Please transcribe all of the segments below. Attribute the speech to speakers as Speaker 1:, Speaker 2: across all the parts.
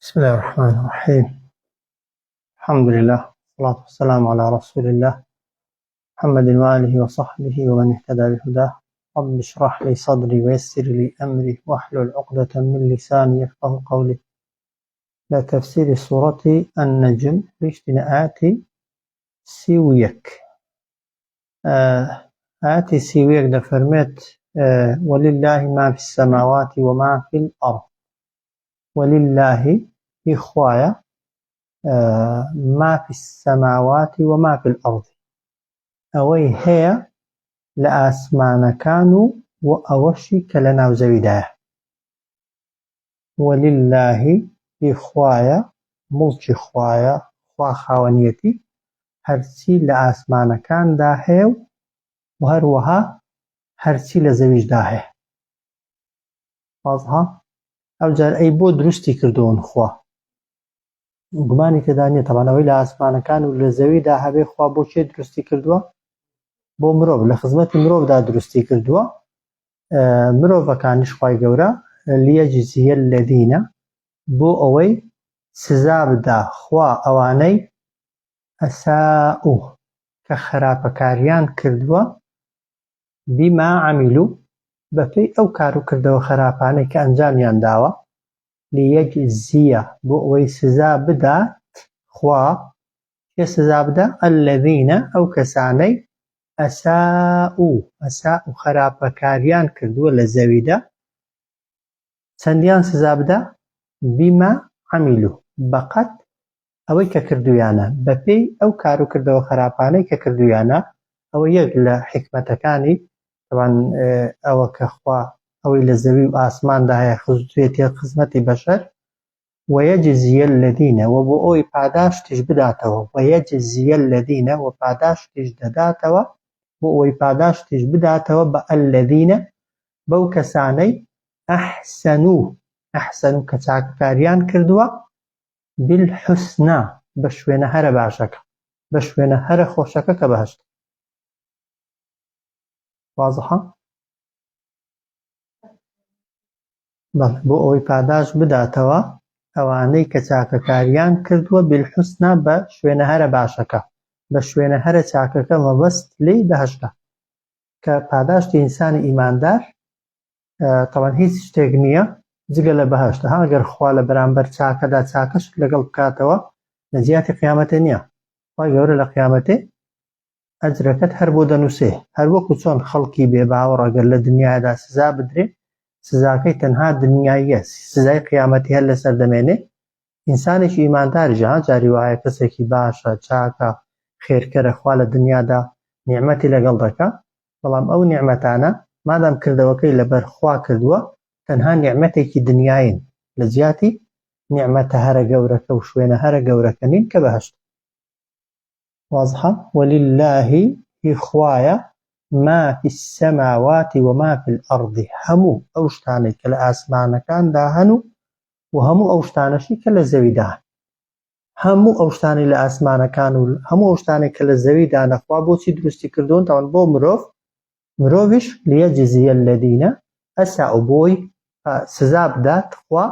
Speaker 1: بسم الله الرحمن الرحيم الحمد لله والصلاة والسلام على رسول الله محمد وآله وصحبه ومن اهتدى بهداه رب اشرح لي صدري ويسر لي أمري واحلل عقدة من لساني يفقه قولي لە تەفسیری سوڕەتی النجم گەیشتینە ئایەتی 31. ئایەتی 31 دەفەرمێت ولله ما في السماوات وما في الأرض ولله هی خوایە ما في السماوات وما في الأرض ئەوەی هەیە لە ئاسمانەکان و و ئەوەشی کە لە ناو زەویدایە وللە هی خوایە موڵکی خوایە خوا خاوەنیەتی هەرچی لە ئاسمانەکاندا هەیە و هەروەها هەرچی لە زەویشدا هەیە وازحە ئەوجار ئەی بۆ دروستی کردوون خوا گومانی تێدا نییە تەبان ئەوەی لە ئاسمانەکان و لە زەویدا هەبێ خوا بۆ کێ دروستی کردووە بۆ مرۆڤ لە خزمەتی مرۆڤدا دروستی کردووە مرۆڤەکانیش خوای گەورە لیەجزیە الذین بۆ ئەوەی سزا بدا خوا ئەوانەی ئەساء کە خراپەکاریان کردووە بما عملوا بەپێی ئەو کار و کردەوە خراپانەی کە ئەنجامیان داوە لیەجزیە بۆ ئەوەی سزا بدات خوا کێ سزا بدا الذین ئەو کەسانەی ئەساءو ئەساءو خراپەکاریان کردووە لە زەویدا چەندیان سزا بدا بما عملوا بەقەد ئەوەی کە کردویانە بەپێی ئەو کار و کردەوە خراپانەی کە کردویانە ئەوە یەک لە حیکمەتەکانی تەبعەن ئەوە کە خوا ئەوەی لە زەوی و ئاسماندا هەیە خستویەتیە خزمەتی بەشەر ویجزی الذین وە بۆ ئەوەی پاداشتیش بداتەوە ویجزی الذین وە پاداشتیش دەداتەوە بۆ ئەوەی پاداشتیش بداتەوە بە الذین بەو کەسانەی احسنوا احسنوا کە چاکەکاریان کردووە بالحسنی بە شوێنە هەرە باشەکە بە شوێنە هەرە خۆشەکە کە بەهەشتە وازحە؟ بەڵێ بۆ ئەوەی پاداشت بداتەوە ئەوانەی کە چاکەکاریان کردووە بالحسنی بە شوێنە هەرە باشەکە بە شوێنە هەرە چاکەکە مەبەست لێی بەهەشتە کە پاداشتی ئینسانی ئیماندار تەوان هیچ شتێک نییە جگە لە بەهشت ها گەر خوا لە بەرامبەر چاکەدا چاکەش لەگەڵ بکاتەوە لە جیاتی قیامەتێ نییە خوای گەورە لە قیامەتێ ئەجرەکەت هەر بۆ دەنووسێ، هەر وەکو چۆن خەڵکی بێ باوەڕ ئەگەر لە دنیادا سزا بدرێ سزاکەی تەنها دنیاییە سزای قیامەتی هەر لەسەر دەمێنێ، ئینسانێکی ئیمانداریش ها جاری وایە کەسێکی باشە چاکە خێرکەرە خوا لە دنیادا نیعمەتی لەگەڵ دەکا بەڵام ئەو نیعمەتانە مادام کردەوەکەی لەبەر خوا کردووە تەنها نیعمەتێکی دنیایین لە جیاتی نیعمەتە هەرە گەورەکە و شوێنە هەرە گەورەکە نین کە بەهەشتە. وازحە وللە هی خوایە ما فی السماوات وما فی الارض هەموو ئەو شتانەی کە لە ئاسمانەکاندا هەن و و هەموو ئەو شتانەشی کە لە زەویدا هەن هەموو ئەو شتانەی لە ئاسمانەکان و هەموو ئەو شتانەی کە لە زەویدا نەخوا بۆچی دروستی کردوون تاوان بۆ مرۆڤ مرۆڤیش لیجزی الذین اساءوا بۆی سزا بدات خوا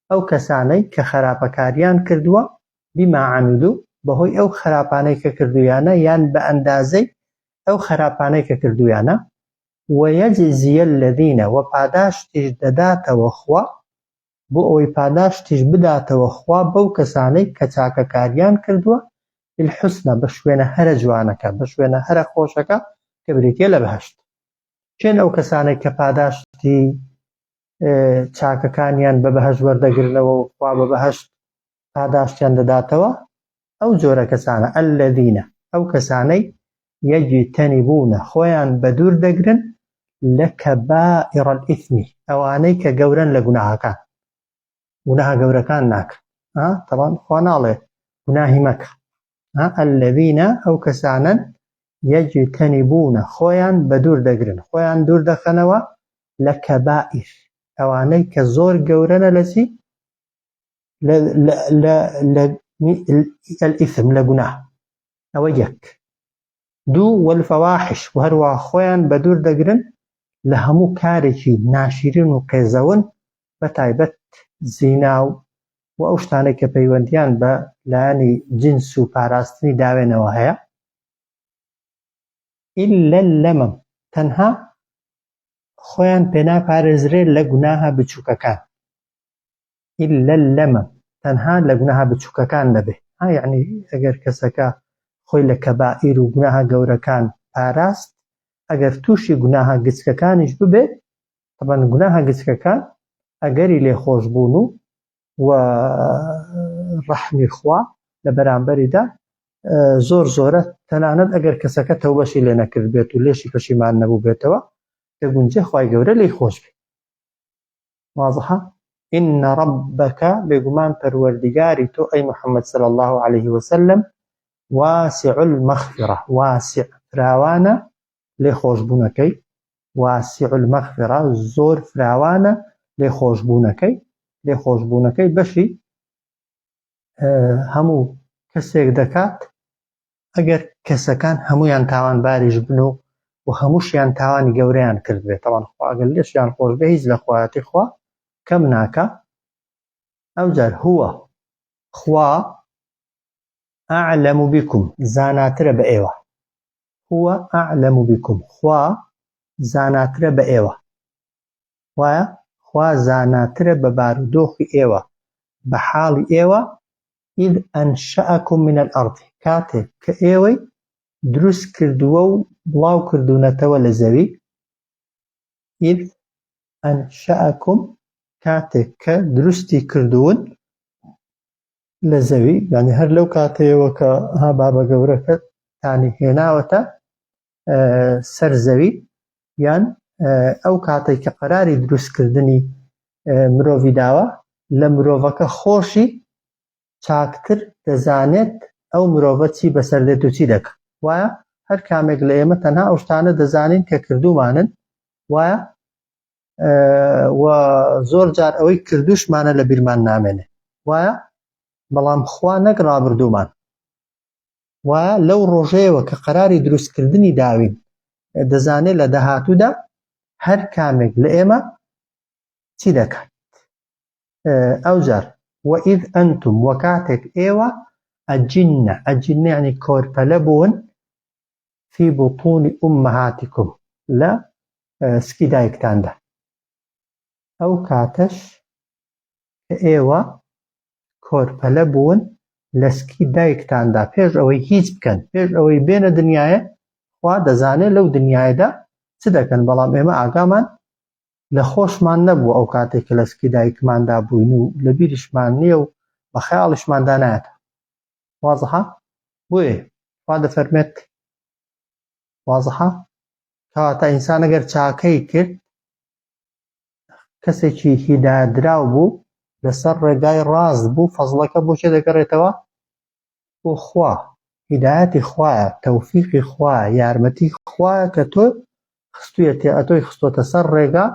Speaker 1: ئەو کەسانەی کە خەراپەکاریان کردووە بما عملوا بەهۆی ئەو خراپانەی کە کردوویانە یان بە ئەندازەی ئەو خراپانەی کە کردوویانە ویجزی الذین وە پاداشتیش دەداتەوە خوا بۆ ئەوەی پاداشتیش بداتەوە خوا بەو کەسانەی کە چاکەکاریان کردووە بالحسنی بە شوێنە هەرە جوانەکە بە شوێنە هەرە خۆشەکە کە بریتیە لە بەهەشت. کێن ئەو کەسانەی کە پاداشتی چاکەکانیان بە بەهەشت وەردەگرنەوە و خوا بە بەهەشت پاداشتیان دەداتەوە؟ ئەو جۆرە کەسانە الذین ئەو کەسانەی یجتنبون خۆیان بەدوور دەگرن لە کبائر الاثم ئەوانەی کە گەورەن لە گوناهەکان گوناهە گەورەکان ناکەن تەبان خوا ناڵێ گوناهی مەکە الذین ئەو کەسانەن یجتنبون خۆیان بەدوور دەگرن خۆیان دوور دەخەنەوە لە کەبائیر ئەوانەی کە زۆر گەورەنە لە چی لە الإثم لە گوناه ئەوە یەک دوو والفواحش و هەروە خۆیان بەدوور دەگرن لە هەموو کارێکی ناشیرین و قێزەون بە تایبەت زینا و و ئەو شتانەی کە پەیوەندیان بە لایەنی جنس و پاراستنی داوێنەوە هەیە إلا اللمم تەنها خۆیان پێناپارێزرێ لە گوناهە بچووکەکان إلا اللمم تەنها لە گوناهە بچووکەکان نەبێ ها یعنی ئەگەر کەسەکە خۆی لە کەبائیر و گوناهە گەورەکان پاراست ئەگەر تووشی گوناهە گچکەکانیش ببێ تەبەن گوناهە گچکەکان ئەگەری لێخۆشبوون و و ڕەحمی خوا لە بەرامبەریدا زۆر زۆرە تەنانەت ئەگەر کەسەکە تەوبەشی لێ نەکرد بێت و لێشی پەشیمان نەبوو بێتەوە دەگونجێ خوای گەورە لێی خۆش بێ واضحە إن ربك بێگومان پەروەردگاری تۆ ئەی محمد صلی الله عليه وسلم واسع المغفرة واسع فراوانە لێخۆشبوونەکەی واسع المغفرە زۆر فراوانە لێخۆشبوونەکەی لێخۆشبوونەکەی بەشی هەموو کەسێک دەکات ئەگەر کەسەکان هەمویان تاوانباریش بن و و هەمووشیان تاوانی گەورەیان کرد بێت تاوان خوا ئەگەر لێشیان خۆش بێ هیچ لە خوایەتی خوا کەم ناکە ئەوجار هو خوا أعلم بكم زاناترە بە ئێوە هو أعلم بكم خوا زاناترە بە ئێوە وایە خوا زاناترە بە بارودۆخی ئێوە بە حاڵی ئێوە إذ أنشأكم من الأرض کاتێک کە ئێوەی دروست کردووە و بڵاو کردوونەتەوە لە زەوی إذ أنشأكم کاتێک کە دروستی کردوون لە زەوی یعنی هەر لەو کاتەیەوە کە ها بابە گەورەکە تانی هێناوەتە سەر زەوی یان ئەو کاتێک کە قەراری دروستکردنی مرۆڤی داوە لە مرۆڤەکە خۆشی چاکتر دەزانێت ئەو مرۆڤە چی بەسەر دێت و چی دەکات وایە هەر کامێک لە ئێمە تەنها ئەو شتانە دەزانین کە کردومانن وایە و زۆر جار ئەوەی کردوشمانە لە بیرمان نامێنێ وایە بەڵام خوا نەک ڕابردوومان وایە لەو ڕۆژەیەوە کە قەراری دروستکردنی داوین دەزانێت لە داهاتوودا هەر کامێک لە ئێمە چی دەکات ئەوجار وئید ئەنتم وە کاتێک ئێوە ئەجنە ئەجنە یعنی کۆرپەلە بوون فی بطون امهاتکم لە سکی دایکتاندا ئەو کاتەش کە ئێوە کۆرپەلە بوون لە سکی دایکتاندا پێش ئەوەی هیچ بکەن پێش ئەوەی بێنە دنیاە خوا دەزانێت لەو دنیادا چ دەکەن بەڵام ئێمە ئاگامان لە خۆشمان نەبوو ئەو کاتێک کە لە سکی دایکماندا بووین و لە بیریشمان نییە و بە خەیاڵیشماندا نایەتەوە وازحە بۆیە خوا دەفەرمێت وازحە کەواتە ئینسان ئەگەر چاکەی کرد کەسێکی هیدایەتدراو بوو لەسەر ڕێگای ڕاست بوو فەزڵەکە بۆ کێ دەگەڕێتەوە بۆ خوا هیدایەتی خوایە تەوفیقی خوا یارمەتی خوایە کە تۆ خستویەتێ ئەتۆی خستۆتە سەر ڕێگا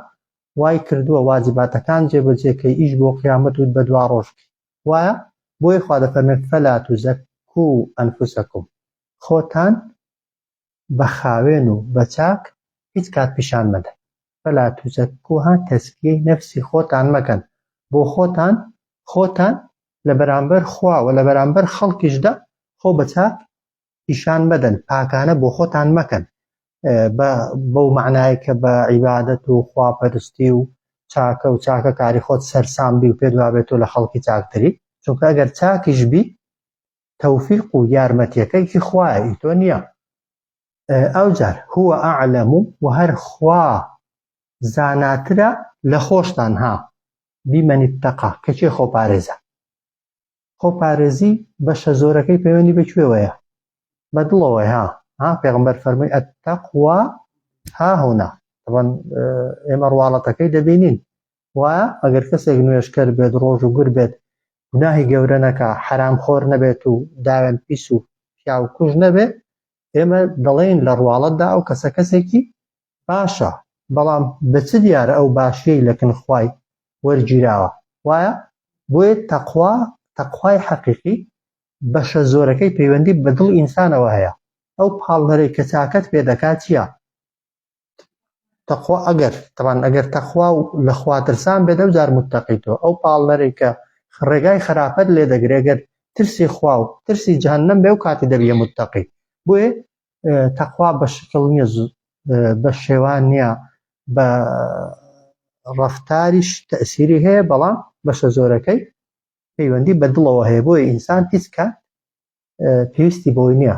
Speaker 1: وای کردووە واجباتەکان جێبەجێکەی ئیش بۆ قیامەت و بەدوا ڕۆژ بکەی وایە بۆیە خوا دەفەرمێت فلا تزکو انفسکم خۆتان بە خاوێن و بە چاک هیچ کات پیشان مەدەن فلا تزکوها تەزکیەی نەفسی خۆتان مەکەن بۆ خۆتان خۆتان لە بەرامبەر خوا و لە بەرامبەر خەڵکیشدا خۆ بە چاک پیشان مەدەن پاکانە بۆ خۆتان مەکەن بە بەو معنای کە بە عیبادەت و خواپەرستی و چاکە و چاکە کاری خۆت سەرسام بی و پێت وابێت تۆ لە خەڵکی چاکتری چونکە ئەگەر چاکیش بی تەوفیق و یارمەتیەکەی هی خوایە ئی تۆ نییە ئەوجار هو أعلم و هەر خوا زاناترە لە خۆشتان ها بمن اتقى کە کێ خۆپارێزە خۆپارێزی بەشە زۆرەکەی پەیوەندی بە کوێوەیە بە دڵەوەی ها ها پێغمبەر فەرمووی التقوى ها هنا طبعا ئێمە ڕواڵەتەکەی دەبینین وایە ئەگەر کەسێک نوێژکەر بێت ڕۆژ و گر بێت گوناهی گەورە نەکا حەرام خۆر نەبێت و داوێن پیس و پیاو کوژ نەبێت ئێمە دەڵێین لە ڕواڵەتدا ئەو کەسە کەسێکی باشە بەڵام بە چ دیارە ئەو باشیەی لە کن خوای وەرگیراوە وایە بۆیە تەقوا تەقوای حەقیقی بەشە زۆرەکەی پەیوەندی بە دڵ ئینسانەوە هەیە ئەو پاڵنەرەی کە چاکەت پێ دەکات چییە تەقوا ئەگەر تەبان ئەگەر تەخوا و لە خوا ترسان بێت ئەو جار متەقی تۆ ئەو پاڵنەرێک کە ڕێگای خراپەت لێ دەگرێ گەر ترسی خوا و ترسی جەهەنەم بێ و کاتی دەبیە متەقی. بۆیە تەقوا بە شکڵ نییە، بە شێوان نییە، بە ڕەفتاریش تەئسیری هەیە، بەڵام بەشە زۆرەکەی پەیوەندی بە دڵەوە هەیە. بۆیە ئینسان هیچ کات پێویستی بۆی نییە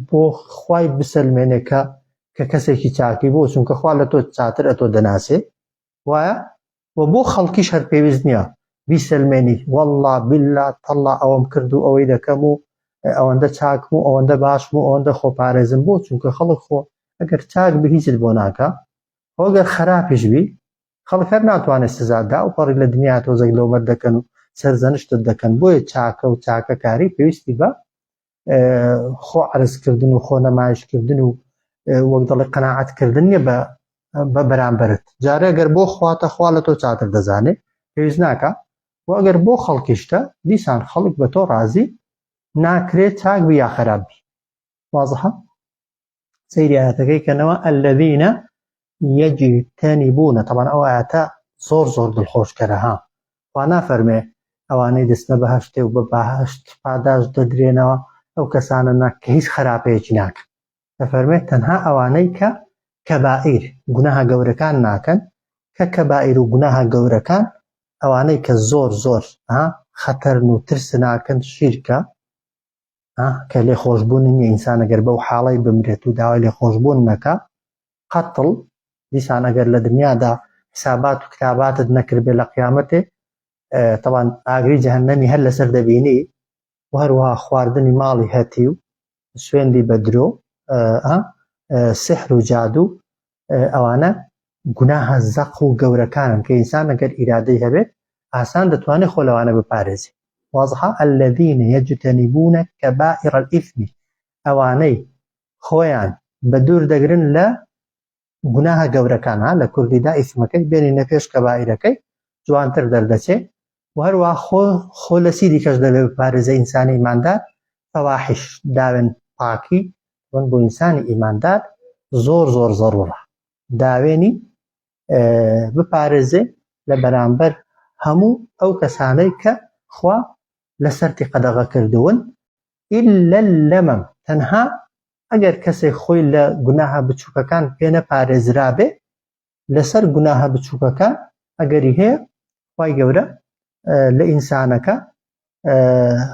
Speaker 1: بۆ خوای بسەلمێنێ کە کە کەسێکی چاکی بۆ، چونکە خوا لە تۆ چاتر ئەتۆ دەناسێ وایە. و بۆ خەڵکیش هەر پێویست نییە بیسەلمێنی واللە باللە تەڵا ئەوەم کرد و ئەوەی دەکەم و ئەوەندە چاکم و ئەوەندە باشم و ئەوەندە خۆپارێزم بۆ، چونکە خەڵک خۆ ئەگەر چاک بی هیچت بۆ ناکا، خۆ ئەگەر خراپیش بی خەڵک هەر ناتوانێت سزات دا، ئەوپەڕی لە دنیا تۆزێک لۆمەت دەکەن و سەرزەنشتت دەکەن. بۆیە چاکە و چاکەکاری پێویستی بە خۆ عەرزکردن و خۆ نەمایشکردن و وەک دەڵێ قەناعەتکردن نییە بە بەرامبەرت. جارێ ئەگەر بۆ خواتە خوا لە تۆ چاتر دەزانێ، پێویست ناکا. و ئەگەر بۆ خەڵکیشتە دیسان خەڵک بە تۆ ڕازی ناکرێت چاک بی یا خراپ بی. وازحە؟ سەیری ئاەتەکەی کەنەوە الذین یجتنبون. طبعا ئەو ئاەتە زۆر زۆر دڵخۆشکەرە ها. خوا نافەرمێ ئەوانەی دەچنە بەهەشتێ و بە بەهەشت پاداش دەدرێنەوە ئەو کەسانە نا کە هیچ خراپەیەکی ناکەن. دەفەرمێت تەنها ئەوانەی کە کەبائیر گوناهە گەورەکان ناکەن، کە کەبائیر و گوناهە گەورەکان ئەوانەی کە زۆر زۆر خەتەرن و ترسناکن، شیرکە کە لێخۆشبوون نییە، ئینسان ئەگەر بەو حاڵەی بمرێت و داوای لێخۆشبوون نەکا، قەتڵ دیسان ئەگەر لە دنیادا حسابات و کتاباتت نەکردبێ لە قیامەتێ تەوان ئاگری جەهەنەمی هەر لەسەر دەبینی، و هەروەها خواردنی ماڵی هەتیو، سوێندی بە درۆ، سحر و جادوو، ئەوانە گوناهە زەق و گەورەکانن کە ئینسان ئەگەر ئیرادەی هەبێت ئاسان دەتوانێت خۆ لەوانە بپارێزێ. وازحە؟ الذین یجتنبون کبائر الاثم، ئەوانەی خۆیان بە دوور دەگرن لە گوناهە گەورەکان. ها لە کوردیدا ئیسمەکەی بێنینە پێش کەبائیرەکەی جوانتر دەردەچێ. و هەروە خۆ خۆ لە سی دیکەش دەبێ بپارێزە ئینسانی ئیماندار، فەواحش داوێن پاکی بۆن بۆ ئینسانی ئیماندار زۆر زۆر زەڕوڕە داوێنی بپارێزێ لە بەرامبەر هەموو ئەو کەسانەی کە خوا لەسەرتی قەدەغە کردوون. إلا اللمم، تەنها ئەگەر کەسێک خۆی لە گوناهە بچووکەکان پێ نەپارێزرابێ، لەسەر گوناهە بچووکەکان ئەگەری هەیە خوای گەورە لە ئینسانەکە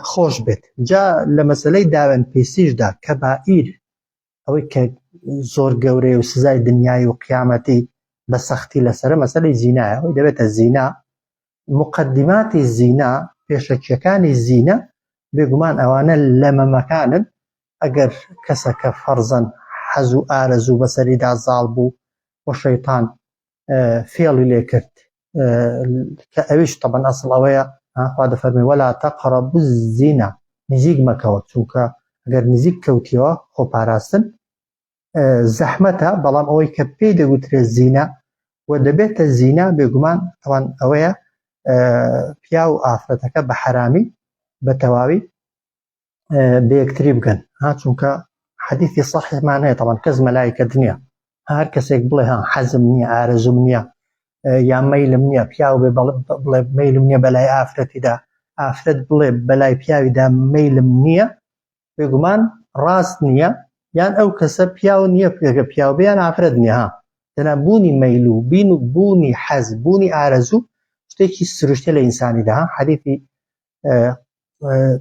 Speaker 1: خۆش بێت. جا لە مەسەلەی داوێن پیسیشدا کەبائیر ئەوەی کە زۆر گەورەیە و سزای دنیای و قیامەتی بە سەختی لەسەرە مەسەلەی زینایە. ئەوەی دەبێتە زینا، مقدماتی زینا، پێشەکیەکانی زینا، بێگومان ئەوانە لەمەمەکانن. ئەگەر کەسەکە فەرزەن حەز و ئارەزوو بەسەریدا زاڵ بوو و شەیتان فێڵی لێ کرد، کە ئەویش تەبەن ئەسڵ ئەوەیە خوا دەفەرمێ وەلا تەقرەبو الزینا، نزیک مەکەوە، چونکە ئەگەر نزیک کەوتیەوە خۆپاراستن زەحمەتە. بەڵام ئەوەی کە پێی دەگوترێت زینا و دەبێتە زینا بێگومان ئەوان ئەوەیە پیا و ئافرەتەکە بە حەرامی بە تەواوی بە یەکتری بگەن ها، چونکە حەدیثی صحیحمان هەیە. تەوان کەس مەلایکەت نییە، هەر کەسێک بڵێ ها حەزم نییە، ئارەزوم نییە، یا مەیلم نییە، پیاو بێ بڵێ مەیلم نییە بەلای ئافرەتیدا، ئافرەت بڵێ بەلای پیاویدا مەیلم نییە، بێگومان ڕاست نییە، یان ئەو کەسە پیاو نییە، پێگە پیاو بێ یان ئافرەت نییە ها. دەنا بوونی مەیل و بین و بوونی حەز، بوونی ئارەزوو شتێکی سروشتیە لە ئینسانیدا ها. حەدیثی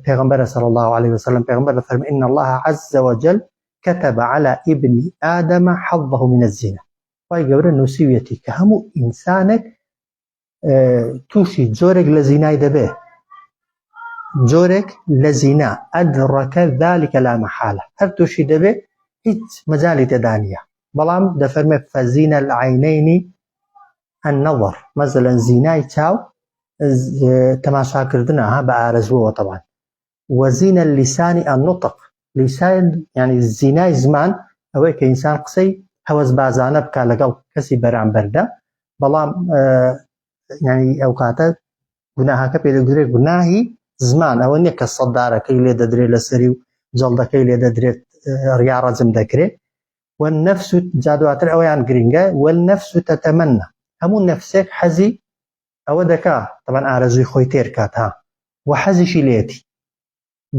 Speaker 1: پێغمبەر صلی الله عليه وسلم، پێغمبەر دەفەرمێ إن الله عز وجل كتب على ابن آدم حظه من الزنا. خوای گەورە نووسیویەتی کە هەموو ئینسانێک تووشی جۆرێک لە زینای دەبێ، جۆرێک لە زینا ئەدڕەکە ذلك لا محالە، هەر تووشی دەبێ، هیچ مەجالی تێدا نییە. بەڵام دەفەرمێ فەزینە العینین النظر، مەسەلەن زینای چاو تەماشاکردنە ها بە ئارەزووەوە تەوان، وەزینە لیسانی النطق، لیسان یعنی زینای زمان ئەوەی کە ئینسان قسەی هەوەسبازانە بکا لەگەڵ کەسی بەرامبەردا، بەڵام یعنی ئەو کاتە گوناهەکە پێ دەگوترێت گوناهی زمان. ئەوە نییە کە سەدارەکەی لێ دەدرێت لەسەری و جەڵدەکەی لێ دەدرێت ڕیا ڕەجم دەکرێت. والنفس، جا دواتر ئەویان گرنگە، والنفس تتمنى، هەموو نەفسێک حەزی ئەوە دەکا تەبەن ئارەزووی خۆی تێر کات ها وە حەزیشی لێتی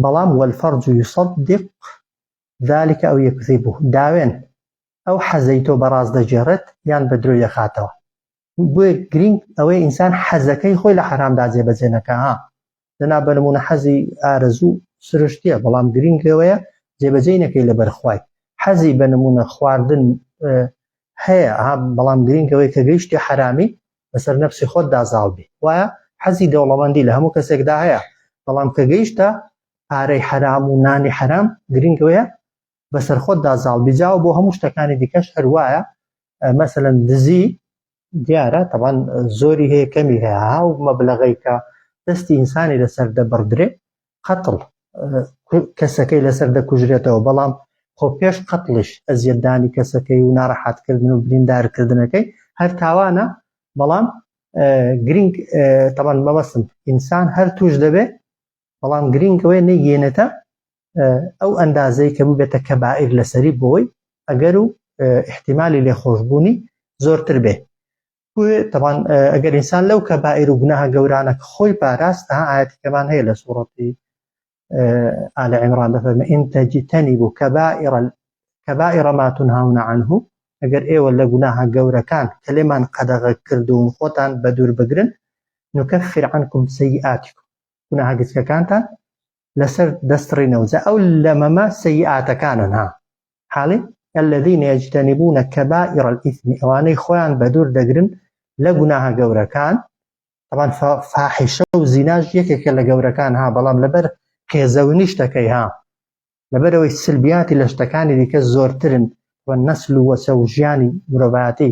Speaker 1: بەڵام والفرج يصدق ذلك أو يكذبه داوێن ئەو حەزەی تۆ بەڕاست دەگێڕێت یان بە درۆی دەخاتەوە بۆیە گرینگ ئەوەیە ئینسان حەزەکەی خۆی لە حەرامدا جێبەجێ نەکا ها دەنا بە نمونە حەزی ئارەزوو سروشتیە بەڵام گرینگ لەوەیە جێبەجێی نەکەی لەبەر خوای حەزی بە نمونە خواردن هەیە ها بەڵام گرینگ ئەوەیە کە گەیشتی حەرامی بەسەر نەفسی خۆتدا زاڵ بی وایە حەزی دەوڵەمەندی لە هەموو کەسێکدا هەیە بەڵام کە گەیشتە پارەی حەرام و نانی حەرام گرینگ ئەوەیە بەسەر خۆتدا زاڵ بی جاوە بۆ هەموو شتەکانی دیکەش هەر وایە مەسەلەن دزی دیارە تەبان زۆری هەیە کەمی هەیە هاو مەبلەغەی کە دەستی ئینسانی لەسەر دەبڕدرێ قەتڵ کەسەکەی لەسەر دەکوژرێتەوە بەڵام خۆ پێش قەتڵیش ئەزیەتدانی کەسەکەی و ناڕەحەتکردن و بریندارکردنەکەی هەر تاوانە بەڵام گرنگ تەبان مەبەستم ئینسان هەر توش دەبێ بەڵام گرنگ ئەوەیە نەیگەێنێتە ئەو ئەندازەی کە ببێتە کەبائیر لەسەری بۆی ئەگەر و احتیمالی لێخۆشببوونی زۆرتر بێ تەبان ئەگەر ئینسان لەو کەبائیر و گوناهە گەورانە خۆی پاراست ها ئاەتەکەمان هەیە لە سوڕەتی آل عمران دەفەرمێ إن تجتنبوا كبائر كبائر ما تنهون عنه ئەگەر ئێوە لە گوناهە گەورەکان کە لێمان قەدەغە کردوون خۆتان بەدوور بگرن نكفر عنكم سيئاتكم گوناهە گچکەکانتان لەسەر دەستڕینەوە جا ئەو لەمەمە سەیئاتەکانن ها حاڵی الذين يجتنبون كبائر الإثم ئەوانەی خۆیان بەدوور دەگرن لە گوناهە گەورەکان طبعا فاحشە و زیناش یەکێکە لە گەورەکان ها بەڵام لەبەر قێزەونی شتەکەی ها لەبەرئەوەی سلبیاتی لە شتەکانی دیکە زۆرترن و نەسل و وەچە و ژیانی مرۆڤایەتی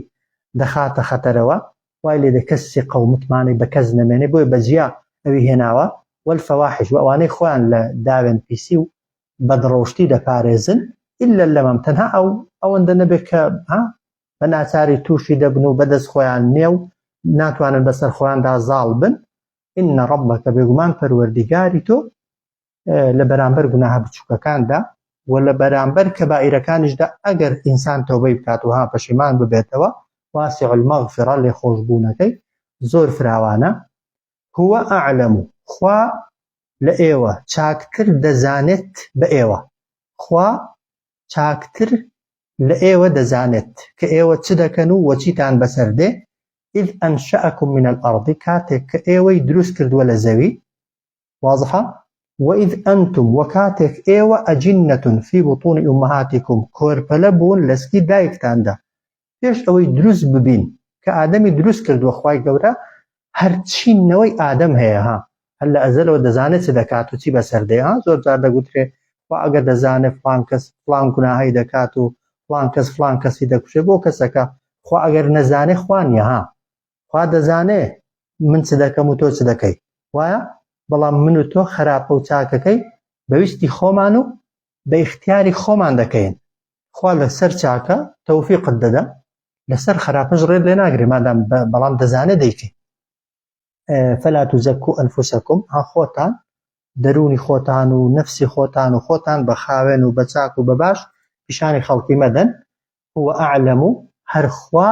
Speaker 1: دەخاتە خەتەرەوە وای لێدێ کەس سیقە و متمانەی بە کەس نەمێنێ بۆیە بە جیا ئەوی هێناوە والفواحش و ئەوانەی خۆیان لە داوێن پیسی و بەدڕەوشتی دەپارێزن الا اللمم تەنها ئەو ئەوەندە نەبێت کە ها بە ناچاری تووشی دەبن و بەدەست خۆیان نییە و ناتوانن بەسەر خۆیاندا زاڵ بن ان ربک بێگومان پەروەردیگاری تۆ لە بەرامبەر گوناهە بچووکەکاندا و لە بەرامبەر کەبائیرەکانیشدا ئەگەر ئینسان تەوبەی بکات و ها پەشیمان ببێتەوە واسع المغفرە لێخۆشبوونەکەی زۆر فراوانە هو أعلم خوا لە ئێوە چاکتر دەزانێت بە ئێوە خوا چاکتر لە ئێوە دەزانێت کە ئێوە چ دەکەن و وەچیتان بەسەر دێ إذ أنشأكم من الأرض کاتێک کە ئێوەی دروست کردووە لە زەوی واضحە؟ وإذ أنتم وە کاتێک ئێوە أجنة في بطون أمهاتكم کۆرپەلە بوون لە سکی دایکتاندا پێش ئەوەی دروست ببین کە ئادەمی دروست کردووە خوای گەورە هەرچی نەوەی ئادەم هەیە ها هەر لە ئەزەلەوە دەزانێت چ دەکات و چی بەسەر دێ ها زۆر جار دەگوترێ خوا ئەگەر دەزانێت فڵان کەس فڵان گوناهی دەکات و فڵان کەس فڵان کەسی دەکوژێ بۆ کەسەکە خوا ئەگەر نەزانێ خوا نییە ها خوا دەزانێ من چ دەکەم و تۆ چ دەکەی وایە بەڵام من و تۆ خراپە و چاکەکەی بەویستی خۆمان و بە ئیختیاری خۆمان دەکەین خوا لەسەر چاکە تەوفیقت دەدا لەسەر خراپەش ڕێت لێ ناگرێ مادام بەڵام دەزانێ دەیکەی فلا تزكوا أنفسكم ها خۆتان دەروونی خۆتان و نەفسی خۆتان و خۆتان بە خاوێن و بە چاک و بە باش پیشانی خەڵکی مەدەن هو اعلم هەر خوا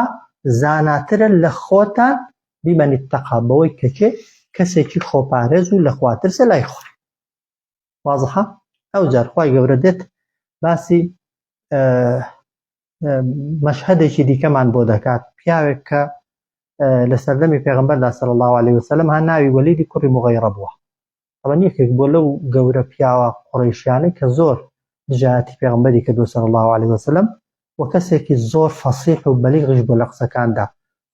Speaker 1: زاناترە لە خۆتان بمن اتقی بەوەی کە کێ کەسێکی خۆپارێز و لە خواترسە لای خوا وازحە ئەو جار خوای گەورە دێت باسی مەشهدێکی دیکەمان بۆ دەکات پیاوێک کە لە سەردەمی پێغمبەردا صلی الله علیه وسلم ها ناوی وەلیدی کوڕی مغیرە بووە ئەوە یەکێک بۆ لەو گەورە پیاوە قوڕەیشیانەی کە زۆر دژایەتی پێغەمبەری کردووە صلی اللە علیه وسلم و کەسێکی زۆر فەسیح و بەلیغیش بووە لە قسەکاندا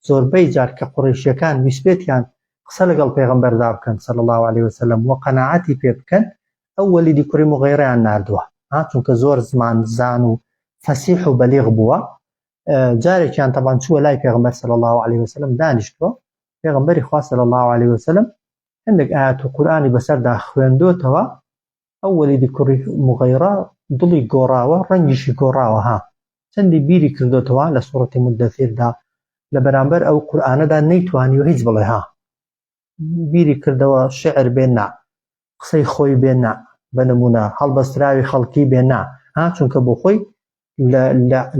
Speaker 1: زۆربەی جار کە قوڕەیشیەکان ویستبێتیان قسە لەگەڵ پێغەمبەردا بکەن صلی اللە علیه وسلم و قەناعەتی پێ بکەن ئەو وەلیدی کوڕی مغیرەیان ناردووە ها چونکە زۆر زمان زان و فەسیح و بەلیغ بووە جارێکیان تەبان چووە لای پێغەمبەر صلی اللە علیه وسلم دانیشتووە پێغەمبەری خوا صلی اللە علیه وسلم هەندێک ئاەت و قورئانی بەسەردا خوێندۆتەوە ئەو وەلیدی کوڕی مغیرە دڵی گۆڕاوە ڕەنگیشی گۆڕاوە ها چەندی بیری کردۆتەوە لە سوڕەتی مدەثیردا لە بەرامبەر ئەو قورئانەدا نەیتوانیوە هیچ بڵێ ها بیری کردەوە شعر بێ نا قسەی خۆی بێ نا بە نمونە هەڵبەستراوی خەڵکی بێ نا ها چونکە بۆ خۆی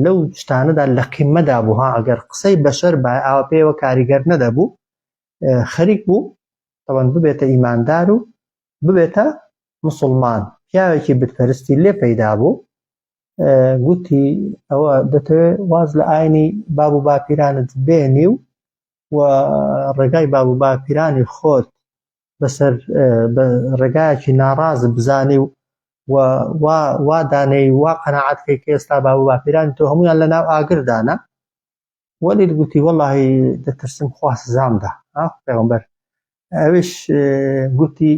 Speaker 1: لەو شتانەدا لە قیمەدا بوو ها ئەگەر قسەی بەشەر بە ئاوا پێوە کاریگەر نەدەبوو. خەریک بوو تەوان ببێتە ئیماندار و ببێتە مسلمان پیاوێکی بتپەرستی لێ پەیدا بوو گوتی ئەوە دەتەوێت واز لە ئاینی باب و باپیرانت بێنی و و ڕێگای باب و باپیرانی خۆت بەسەر ڕێگایەکی ناڕاز بزانی و وا وا دانەی وا قەناعەت کەی کە ئێستا باب و باپیرانی تۆ هەمویان لە ناو ئاگردانە وەلید گوتی وەڵاهی دەترسم خوا سزام دا پێغەمبەر ئەویش گوتی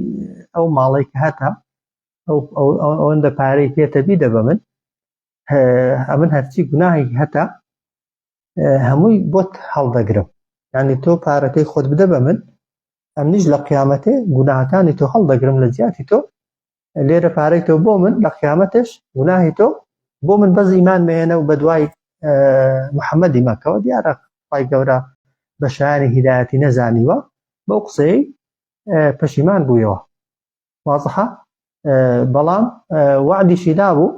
Speaker 1: ئەو ماڵەی کە هەتە ئەو ئەوەندە پارەی پێتە بیدە بە من ئەمن هەرچی گوناهی هەتە هەمووی بۆت هەڵدەگرم یعنی تۆ پارەکەی خۆت بدە بە من ئەمنیش لە قیامەتێ گوناهەکانی تۆ هەڵدەگرم لە جیاتی تۆ لێرە پارەی تۆ بۆ من لە قیامەتش گوناهی تۆ بۆ من بەس ئیمان مێنە و بەدوای محەممەدی مەکەوە دیارە خی گەورە بە شایانی هیدایەتی نەزانیوە بەو قسەی پەشیمان بوویەوە وازحە بەڵام وعدیشی دابوو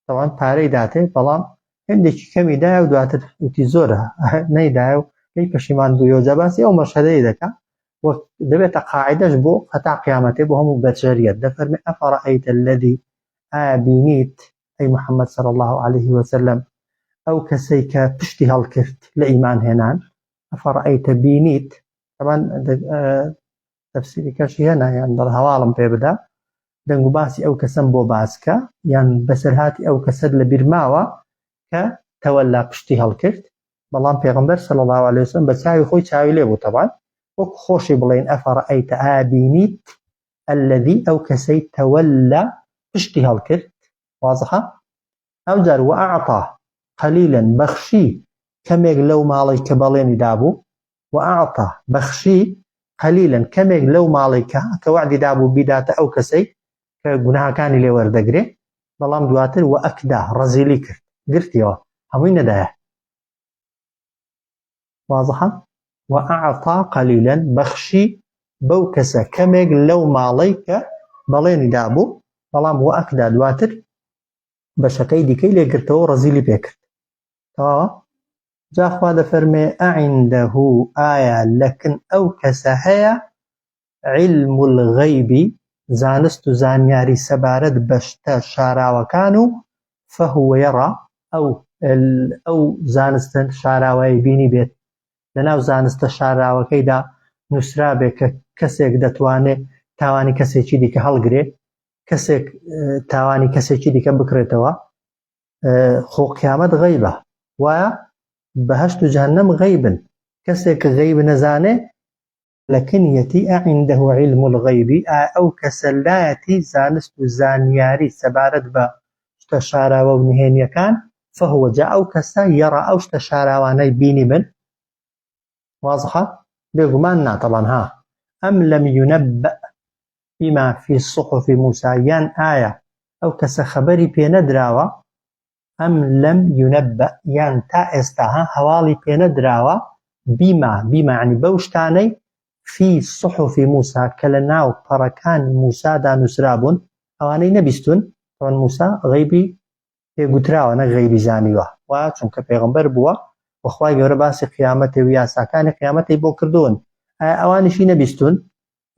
Speaker 1: تەوان پارەی داتێ بەڵام هەندێکی کەمی دایە و دواتر وتی زۆرە نەیدایە و لی پەشیمان بوویەوە جا باسی ئەو مەشهەدەی دەکا و دەبێتە قاعدەش بۆ هەتا قیامەتێ بۆ هەموو بەشەریەت دەفەرمێ ئەفەرەئەیتە الذی ئایا بینیت ئەی محەممەد صلی الله علیه وسلم ئەو کەسەی کە پشتی هەڵکرد لە ئیمان هێنان ئەفەرەئەیتە بینیت طبعا تەفسیری کەشی هێنا یان دەڵ هەواڵم پێ بدە دەنگ و باسی ئەو کەسەم بۆ باسکە یان بەسەرهاتی ئەو کەسەت لە بیرماوە کە تەوەلا پشتی هەڵکرد بەڵام پێغمبەر صلی الله علیه وسلم بە چاوی خۆی چاوی لێ بوو تەبان وەک خۆشی بڵێن ئەفەڕەئەیتە ئایا بینیت الذي ئەو کەسەی تەوەلا پشتی هەڵکرد وازحە ئەوجار وأعطى قليلا بەخشی کەمێک لەو ماڵەی کە بەڵێنی دابوو وأعطى بەخشی قليلا کەمێک لەو ماڵەی کە کە وەعدی دابوو بیداتە ئەو کەسەی کە گوناهەکانی لێ وەردەگرێ بەڵام دواتر وأكدى ڕەزیلی کرد گرتیەوە هەمووی نەدایە واضحە وأعطى قليلا بەخشی بەو کەسە کەمێک لەو ماڵەی کە بەڵێنی دابوو بەڵام وأكدى دواتر بەشەکەی دیکەی لێگرتەوە ڕەزیلی پێکرد تەواوە جا خوا دەفەرمێ ئەعندە ئایا لەکن ئەو کەسە هەیە علم الغیب زانست و زانیاری سەبارەت بە شتە شاراوەکان و فهو یرا ئەو ئەو زانستە شاراوەی بینی بێت لەناو زانستە شاراوەکەیدا نووسرابێ کە کەسێک دەتوانێت تاوانی کەسێکی دیکە هەڵگرێ کەسێک تاوانی کەسێکی دیکە بکرێتەوە خۆ قیامەت غەیبە وایە بەهشت و جەهەنەم غەیبن کەسێک غەیب نەزانێ لەکنیەتی ئەعندە علم الغیب ئەو کەسە لایەتی زانست و زانیاری سەبارەت بە شتە شاراوە و نهێنیەکان فهو جا ئەو کەسە یەڕا ئەو شتە شاراوانەی بینی بن واضحە بێگومان نا طبعا ها ئەم لم ينبأ بما في صحف موسى یان ئایا ئەو کەسە خەبەری پێ نەدراوە ئەم لم ينبأ یان تا ئێستا ها هەواڵی پێ نەدراوە بما بما یعنی بەو شتانەی في صحف موسى کە لە ناو پەڕەکانی موسادا نووسرابوون ئەوانەی نەبیستون طبعا موسا غەیبی پێ گوتراوە نەک غەیبی زانیوە و چونکە پێغەمبەر بووە و خوای گەورە باسی قیامەتی و یاساکانی قیامەتی بۆ کردوون ئایا ئەوانیشی نەبیستون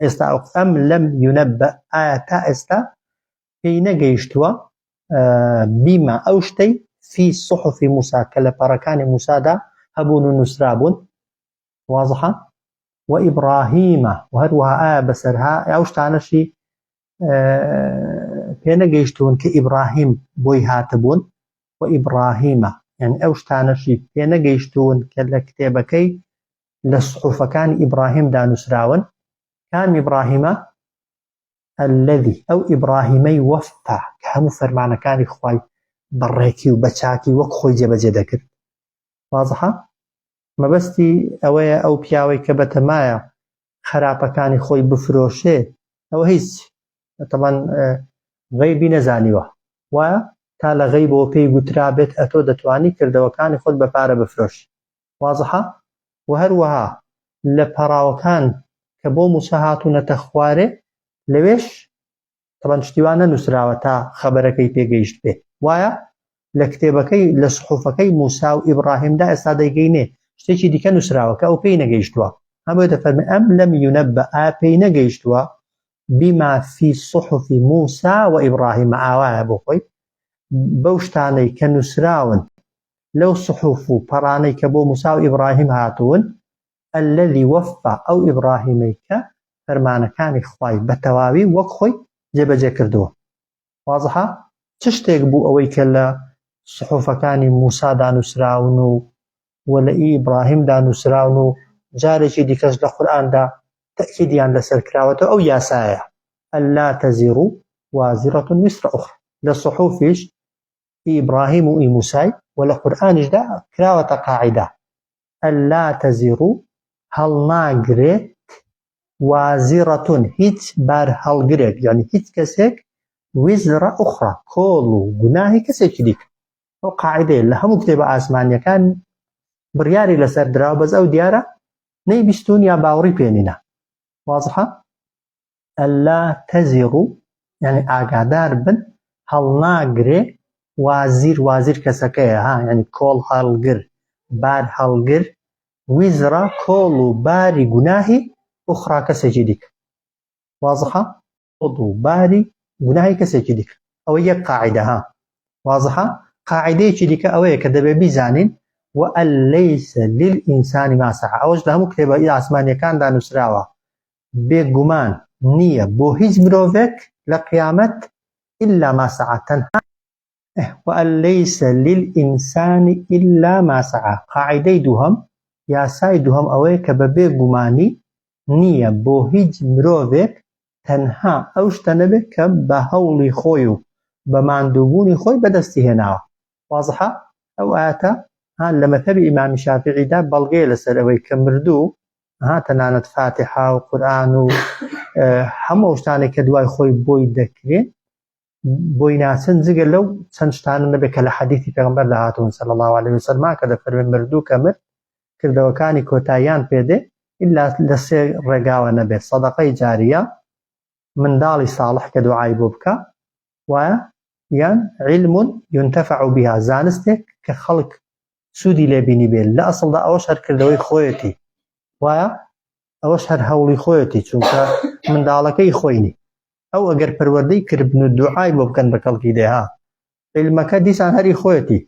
Speaker 1: ئێستا ئەم لەم یونەبە ئایا تا ئێستا پێی نەگەیشتووە بیما ئەو شتەی فی صحفی موسا کە لە پەڕەکانی موسادا هەبوون و نووسرابوون وازحە و ئیبراهیمە و هەروەها ئایا بەسەرها ئەو شتانەشی پێ نەگەیشتوون کە ئیبراهیم بۆی هاتبوون و ئیبراهیمە یعنی ئەو شتانەشی پێ نەگەیشتوون کە لە کتێبەکەی لە سحوفەکانی ئیبراهیمدا نووسراون کام ئیبراهیمە الذي ئەو ئیبراهیمەی وەفا کە هەموو فەرمانەکانی خوای بەڕێکی و بەچاکی وەک خۆی جێبەجێ دەکرد وازحە مەبەستی ئەوەیە ئەو پیاوەی کە بەتەمایە خراپەکانی خۆی بفرۆشێ ئەوە هیچ تەبان غەیبی نەزانیوە وایە تا لە غەیبەوە پێی گوترابێت ئەتۆ دەتوانی کردەوەکانی خۆت بە پارە بفرۆشی وازحە و هەروەها لە پەڕاوەکان کە بۆ موسا هاتوونەتە خوارێ لەوێش تەبەن شتی وا نەنووسراوە تا خەبەرەکەی پێگەیشت بێ وایە لە کتێبەکەی لە سحوفەکەی موسا و ئیبراهیمدا ئێستا دەیگەینێ شتێکی دیکە نووسراوە کە ئەو پێی نەگەیشتووە. هەم بۆیە دەفەرمێ ئەم لەم یونەبە ئا پێی نەگەیشتووە بما فی صحف موسا و ئیبراهیم ئاوایە بۆ خۆی بەو شتانەی کە نووسراون لەو صحف و پەڕانەی کە بۆ موسا و ئیبراهیم هاتوون الذي وفى ئەو ئیبراهیمەی کە فەرمانەکانی خوای بە تەواوی وەک خۆی جێبەجێ کردووە. وازحە؟ چ شتێک بوو ئەوەی کە لە سحوفەکانی موسادا نووسراون و و لە ئی ئیبراهیمدا نووسراون و جارێکی دیکەش لە قورئاندا تەئکیدیان لەسەر کراوەتەوە ئەو یاسایە ئەلا تەزیڕ وازرة وزر أخرى لە سحوفیش ئی ئیبراهیم و ئی موسای و لە قورئانیشدا کراوەتە قاعیدە ئەلا تەزیڕ هەڵناگرێت وازرة هیچ بارهەڵگرێک یانی هیچ کەسێک وزر أخرى کۆڵ و گوناهی کەسێکی دیکە. ئەو قاعیدەیە لە هەموو کتێبە ئاسمانیەکان بڕیاری لەسەر دراوە بەس ئەو دیارە نەیبیستوون یا باوەڕی پێ نینە. وازحە؟ ئەلا تەزیڕ یعنی ئاگادار بن هەڵناگرێ وازیر وازیر کەسەکەیە ها یعنی کۆڵ هەڵگر بار هەڵگر ویزرا کۆڵ و باری گوناهی ئوخرا کەسێکی دیکە وازحە کۆڵ و باری گوناهی کەسێکی دیکە ئەوە یەک قاعدە ها وازحە قاعدەیەکی دیکە ئەوەیە کە دەبێ بیزانین وأن ليس للإنسان ما سعى ئەوەش لە هەموو کتێبە ئاسمانیەکاندا نووسراوە بێگومان نییە بۆ هیچ مرۆڤێک لە قیامەت إلا ما سعى تەنها وأن ليس للإنسان إلا ما سعى قاعیدەی دووهەم، یاسای دووهەم ئەوەیە کە بە بێ گومانی نییە بۆ هیچ مرۆڤێک تەنها ئەو شتە نەبێت کە بە هەوڵی خۆی و بە ماندووبوونی خۆی بەدەستی هێناوە. وازحە؟ ئەو ئایەتە ها لە مەزهەبی ئیمامی شافیعیدا بەڵگەیە لەسەر ئەوەی کە مردوو ها تەنانەت فاتیحا و قورئان و هەموو ئەو شتانەی کە دوای خۆی بۆی دەکرێن بۆی ناچن جگە لەو چەند شتانە نەبێت کە لە حەدیثی پێغەمبەردا هاتوون صلی الله علیه وسلم کە دەفەرمێ مردوو کە مرد کردەوەکانی کۆتاییان پێدێ ئیلا لە سێ ڕێگاوە نەبێت سەدەقەی جاریە منداڵی ساڵح کە دوعای بۆ بکە وایە یان علم ينتفع بها زانستێک کە خەڵک سوودی لێ بینی بێت لە ئەسڵدا ئەوەش هەر کردەوەی خۆیەتی وایە ئەوەش هەر هەوڵی خۆیەتی چونکە منداڵەکەی خۆی نی ئەو ئەگەر پەروەردەی کردبن و دوعای بۆ بکەن بە کەڵکی دێ ها علمەکە دیسان هەری خۆیەتی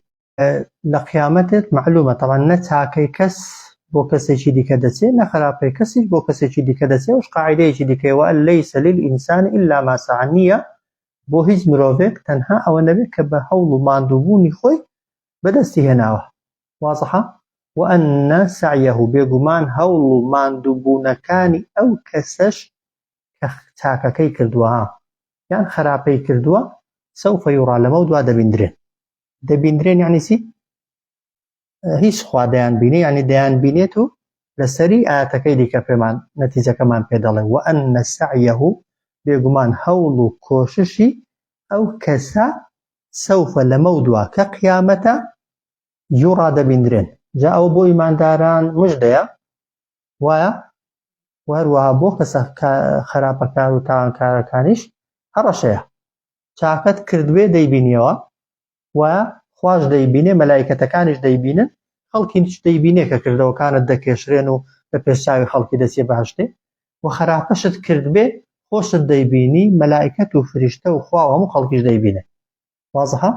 Speaker 1: لە قیامەتێت معلومە تەبعەن نە چاکەی کەس بۆ کەسێکی دیکە دەچێت نە خراپەی کەسیش بۆ کەسێکی دیکە دەچێت ئەوش قاعدەیەکی دیکەیە وأن ليس للإنسان إلا ما سعى نییە بۆ هیچ مرۆڤێک تەنها ئەوە نەبێت کە بە هەوڵ و ماندووبوونی خۆی بەدەستی هێناوە وازحە وأن سعیه بێگومان هەوڵ و ماندووبوونەکانی ئەو کەسەش کە چاکەکەی کردووە یان خراپەی کردووە سوف یڕا لەمەودوا دەبیندرێن دەبیندرێن یعنی چی هیچ خوا دەیان بینێ یعنی دەیان بینێت و لەسەری ئاەتەکەی دیکە پێمان نەتیجەکەمان پێ دەڵێ وأن سعیه بێگومان هەوڵ و کۆششی ئەو کەسە سوف لەمەودوا کە قیامەتە یوڕا دەبیندرێن جا ئەوە بۆ ئیمانداران مژدەیە وایە و هەروەها بۆ کەسە خراپەکار و تاوانکارەکانیش هەڕەشەیە چاکەت کردبێ دەیبینیەوە و خواش دەیبینێ مەلایکەتەکانیش دەیبینن خەڵکیش دەیبینێ کە کردەوەکانت دەکێشرێن و لە پێش چاوی خەڵکی دەچێ بەهەشتێ و خراپەشت کردبێ خۆشت دەیبینی مەلایکەت و فریشتە و خوا و هەموو خەڵکیش دەیبینێ وازحە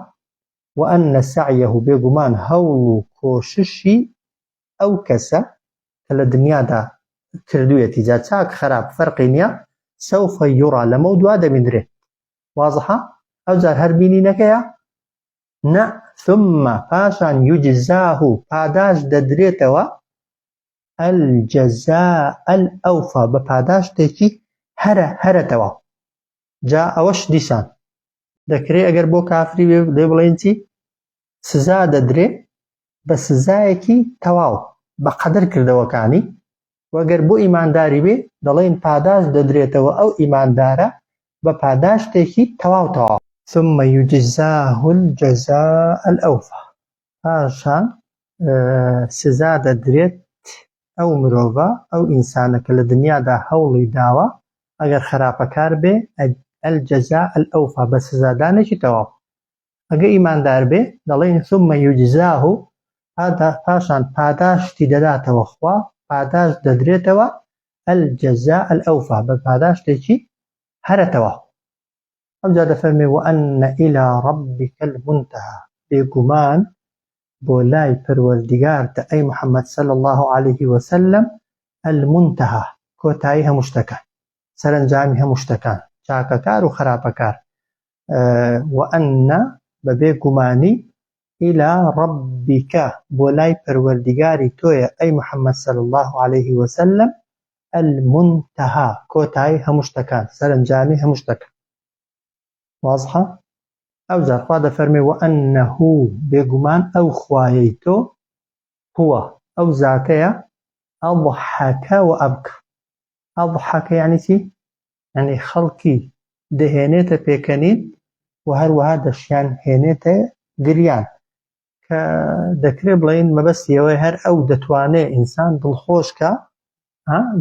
Speaker 1: وأن سعیه بێگومان هەوڵ و کۆششی ئەو کەسە کە لە دنیادا کردوویەتی جا چاک خراپ فەرقی نییە سوف یڕا لەمەودوا دەبیندرێت وازحە ئەوجار هەر بینینەکەیە نە ثم پاشان یجزاه پاداش دەدرێتەوە الجزاء الأوفى بە پاداشتێکی هەرە هەرە تەواو جا ئەوەش دیسان دەکرێ ئەگەر بۆ کافری بێ لێ بڵێن چی سزا دەدرێ بە سزایەکی تەواو بە قەدەر کردەوەکانی و گەر بۆ ئیمانداری بێ دەڵێن پاداشت دەدرێتەوە ئەو ئیماندارە بە پاداشتێکی تەواو تەواو. ثم یجزاه الجزاء الأوفی پاشان سزا دەدرێت ئەو مرۆڤە ئەو ئینسانە کە لە دنیادا هەوڵی داوە ئەگەر خراپەکار بێ الجزاء الأوفی بە سزادانێکی تەواو ئەگە ئیماندار بێ دەڵێین ثم یجزاه پاشان پاداشتی دەداتەوە خوا. پاداشت دەدرێتەوە الجزاء الأوفى بە پاداشتێکی هەرە تەواو. ئەوجا دەفەرمێ وأن إلى ربك المنتهى بێگومان بۆ لای پەروەردگارتە ئەی محمد صلی اللە علیه وسلم المنتهی کۆتایی هەموو شتەکان سەرەنجامی هەموو شتەکان چاکەکار و خراپەکار وأن بەبێ گومانی إلى ربك بۆ لای پەروەردگاری تۆیە ئەی محمد صلی اللە علیه وسلم المنتهی کۆتایی هەموو شتەکان سەرەنجامی هەموو شتەکان وازحە ئەوجا خوا دەفەرمێ وأنه بێگومان ئەو خوایەی تۆ هو ئەو زاتەیە أضحك وأبكى أضحك یعنی چی؟ یعنی خەڵکی دەهێنێتە پێکەنین و هەروەها دەشیان هێنێتە گریان کە دەکرێ بڵێین مەبەستی ئەوەیە هەر ئەو دەتوانێ ئینسان دڵخۆش کە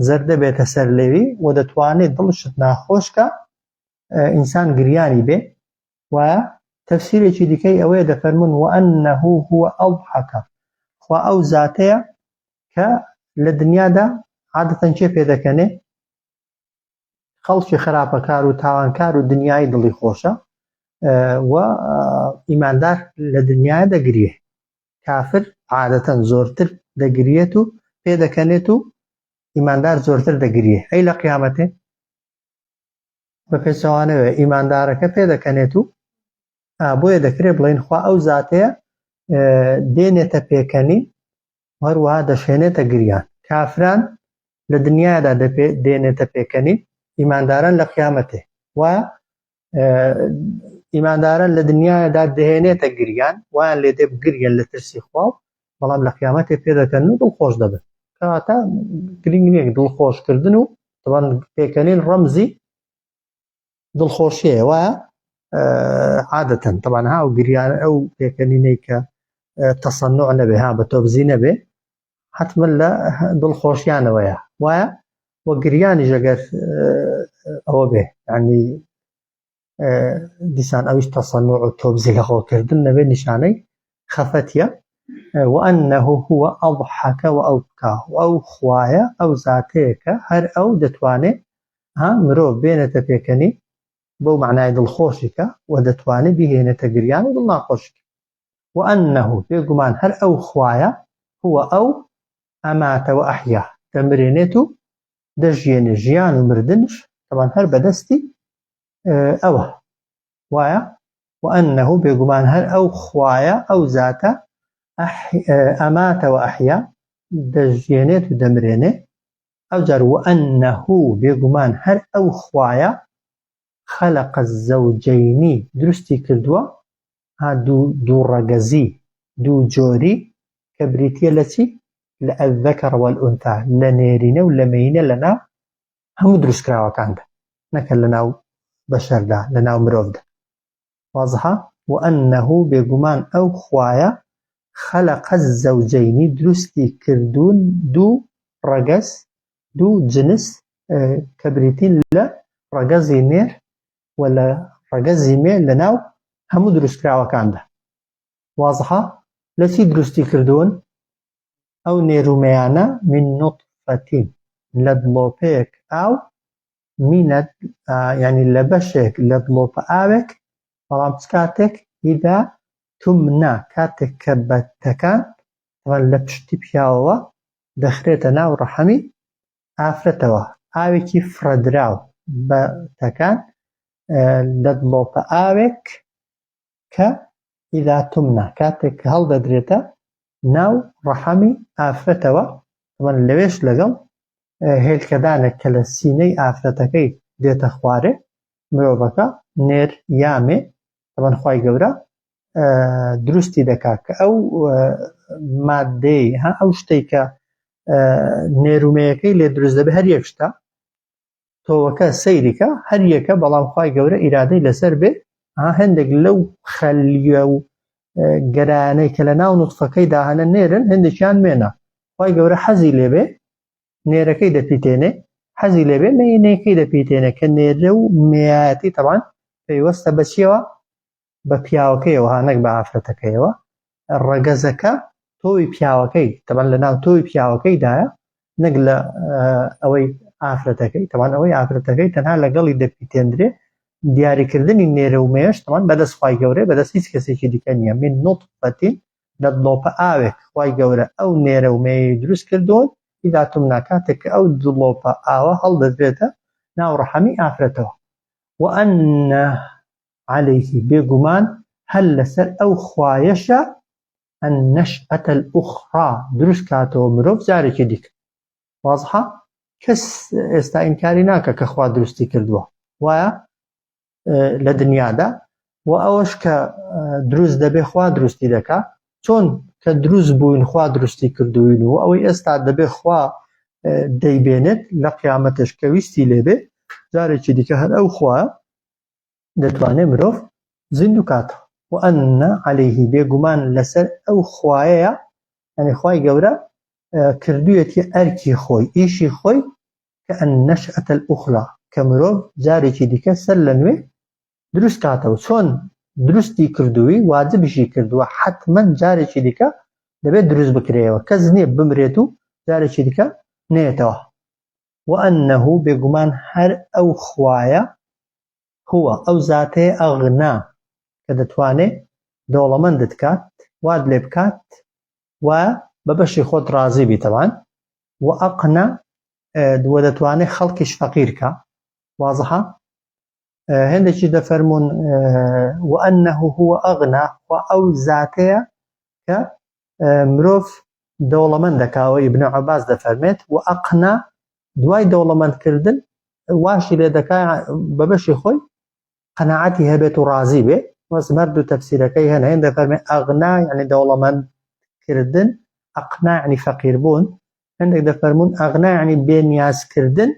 Speaker 1: زەردە بێتە سەر لێوی و دەتوانێت دڵشت ناخۆش کە ئینسان گریانی بێ وایە تەفسیرێکی دیکەی ئەوەیە دەفەرمون وأنه هو أضحك خوا ئەو زاتەیە کە لە دنیادا عادەتەن کێ پێدەکەنێ خەڵکی خراپەکار و تاوانکار و دنیای دڵی خۆشە و ئیماندار لە دنیا دەگریێ کافر عادەتەن زۆرتر دەگریێت و پێدەکەنێت و ئیماندار زۆرتر دەگریێ ئەی لە قیامەتێ بە پێچەوانەوە ئیماندارەکە پێدەکەنێت و بۆیە دەکرێت بڵێن خوا ئەو زاتەیە دێنێتە پێکەنی هەروەها دەشێنێتە گریان کافران لە دنیادا دێنێتە پێکەنین ئیمانداران لە قیامەتێ وایە ئیمانداران لە دنیادا دەهێنێتە گریان وایان لێ دێ بگریان لە ترسی خوا و بەڵام لە قیامەتێ پێدەکەن و دڵخۆش دەبن کەواتە گرنگ نییە دڵخۆشکردن و طبعا پێکەنین ڕەمزی دڵخۆشیە وایە عادەتەن طبعا ها و گریان ئەو پێکەنینەی کە تەسەنوع نەبێ ها بە تۆبزی نەبێ حتمما لە دڵخۆشیانەوەیە وایە وە گریانیش ئەگەر ئەوە بێ ینی دیسان ئەویش تەسەنوع و تۆبزی لە خۆکردن نەبێ نیشانەی خەفەتیە وأنه هو أضحك وأبكى ئەو خوایە ئەو زاتەیە کە هەر ئەو دەتوانێ ها مرۆڤ بێنێتە پێکەنی بەو معنای دڵخۆشی کە و دەتوانێ بیهێنێتە گریان و دڵناخۆشی کە وأنه بێگومان هەر ئەو خوایە هو ئەو أمات وأحيا دەمرێنێت و دەژیێنێ ژیان و مردنش طبعا هەر بەدەستی ئەوە وایە وأنه بێگومان هەر ئەو خوایە ئەو زاتە أمات وأحيا دەژیێنێت و دەمرێنێ ئەوجار وأنه بێگومان هەر ئەو خوایە خلق الزوجین دروستی کردووە ها دوو ڕەگەزی دوو جۆری کە بریتیە لە چی لە الذکر والانثی لە نێرینە و لە مێینە لە ناو هەموو دروستکراوەکاندا نەکە لە ناو بەشەردا لە ناو مرۆڤدا وازحە وأنه بێگومان ئەو خوایە خلق الزوجین دروستی کردوون دوو ڕەگەز دوو جنس کە بریتین لە ڕەگەزی نێر و لە ڕەگەزی مێ لە ناو هەموو دروستکراوەکاندا وازحە لە چی دروستی کردوون ئەو نێرومەیانە من نطفەتین لە دڵۆپەیەک ئاو مینە یعنی لە بەشێک لە دڵۆپە ئاوێک بەڵام چ کاتێک ئیدا تمنا کاتێک کە بەتەکان لە پشتی پیاوەوە دەخرێتە ناو ڕەحەمی ئافرەتەوە ئاوێکی فڕەدراو بە تەکان لە دڵۆپە ئاوێک کە ئیدا تمنا کاتێک کە هەڵدەدرێتە ناو ڕەحەمی ئافرەتەوە لەوێش لەگەڵ هێلکەدانێک کە لە سینەی ئافرەتەکەی دێتە خوارێ مرۆڤەکە نێر یا مێ تەبەن خوای گەورە دروستی دەکات کە ئەو مادەی ها ئەو شتێک کە نێرومەیەکەی لێ دروست دەبێت هەر یەک شتە تۆوەکە سەیریکە هەر یەکە بەڵام خوای گەورە ئیرادەی لەسەر بێ هەندێک لەو خەلیە و گەرانەی کە لە ناو نوتفەکەی داهەنە نێرن هەندێکیان مێنە خوای گەورە حەزی لێبێ نێرەکەی دەپیتێنێ حەزی لێبێ مێینەکەی دەپیتێنێ کە نێرە و مێیایەتی تەوان پەیوەستە بە چیەوە بە پیاوەکەیەوە ها نەک بە ئافرەتەکەیەوە ڕەگەزەکە تۆوی پیاوەکەی تەبەن لە ناو تۆوی پیاوەکەیدایە. نەک لە ئەوەی ئافرەتەکەی تەوان ئەوەی ئافرەتەکەی تەنها لەگەڵی دەپیتێندرێ دیاریکردنی نێرە و مێش تەوان بەدەست خوای گەورەیە بەدەست هیچ کەسێکی دیکە نییە من نطفەتین لە دڵۆپە ئاوێک خوای گەورە ئەو نێرە و مێی دروست کردوون ئیذا تمنا کاتێک کە ئەو دڵۆپە ئاوە هەڵدەدرێتە ناو ڕەحەمی ئافرەتەوە وأن عليه بێگومان هەر لەسەر ئەو خوایەشە النشأة الأخرى دروست کاتەوە مرۆڤ جارێکی دیکە وازحە کەس ئێستا ئینکاری ناکە کە خوا دروستی کردووە وایە لە دنیادا و ئەوەش کە دروست دەبێ خوا دروستی دەکا چۆن کە دروست بووین خوا دروستی کردوین و ئەوەی ئێستا دەبێ خوا دەیبێنێت لە قیامەتش کە ویستی لێبێ جارێکی دیکە هەر ئەو خوا دەتوانێت مرۆڤ زیندوو کاتەوە وأن عليه بێگومان لەسەر ئەو خوایەیە یعنی خوای گەورە کردویەتی ئەرکی خۆی ئیشی خۆی کە النشأة الأخرى کە مرۆڤ جارێکی دیکە سەر لە نوێ دروست کاتەوە چۆن دروستی کردووی واجبیشی کردووە حتمما جارێکی دیکە دەبێت دروست بکرێەوە کەس نییە بمرێت و جارێکی دیکە نێتەوە وأنه بێگومان هەر ئەو خوایە هو ئەو زاتەیە ئەغنا کە دەتوانێ دەوڵەمەندت کات وات لێ بکات و بە بەشی خۆت ڕازی بی تەبان و ئەقنا وە دەتوانێ خەڵکیش فەقیر کا وازحە هێندێکی دەفەرمونون وأنه هو أغنى و ئەو زاتەیە کە مرۆڤ دەوڵەمەند دەکاوە ئیبن عباس دەفەرمێت و ئەقنا دوای دەوڵەمەندکردن واشی لێ دەکا بە بەشی خۆی قەناعەتی هەبێت و ڕازی بێ وەس هەردوو تەفسیرەکەی هەن هێندە فەرمێ ئەغنا یعنی دەوڵەمەند کردن ئەقنا یعنی فەقیر بوون هەندێک دەفەرموون ئەغنا یعنی بێنیازکردن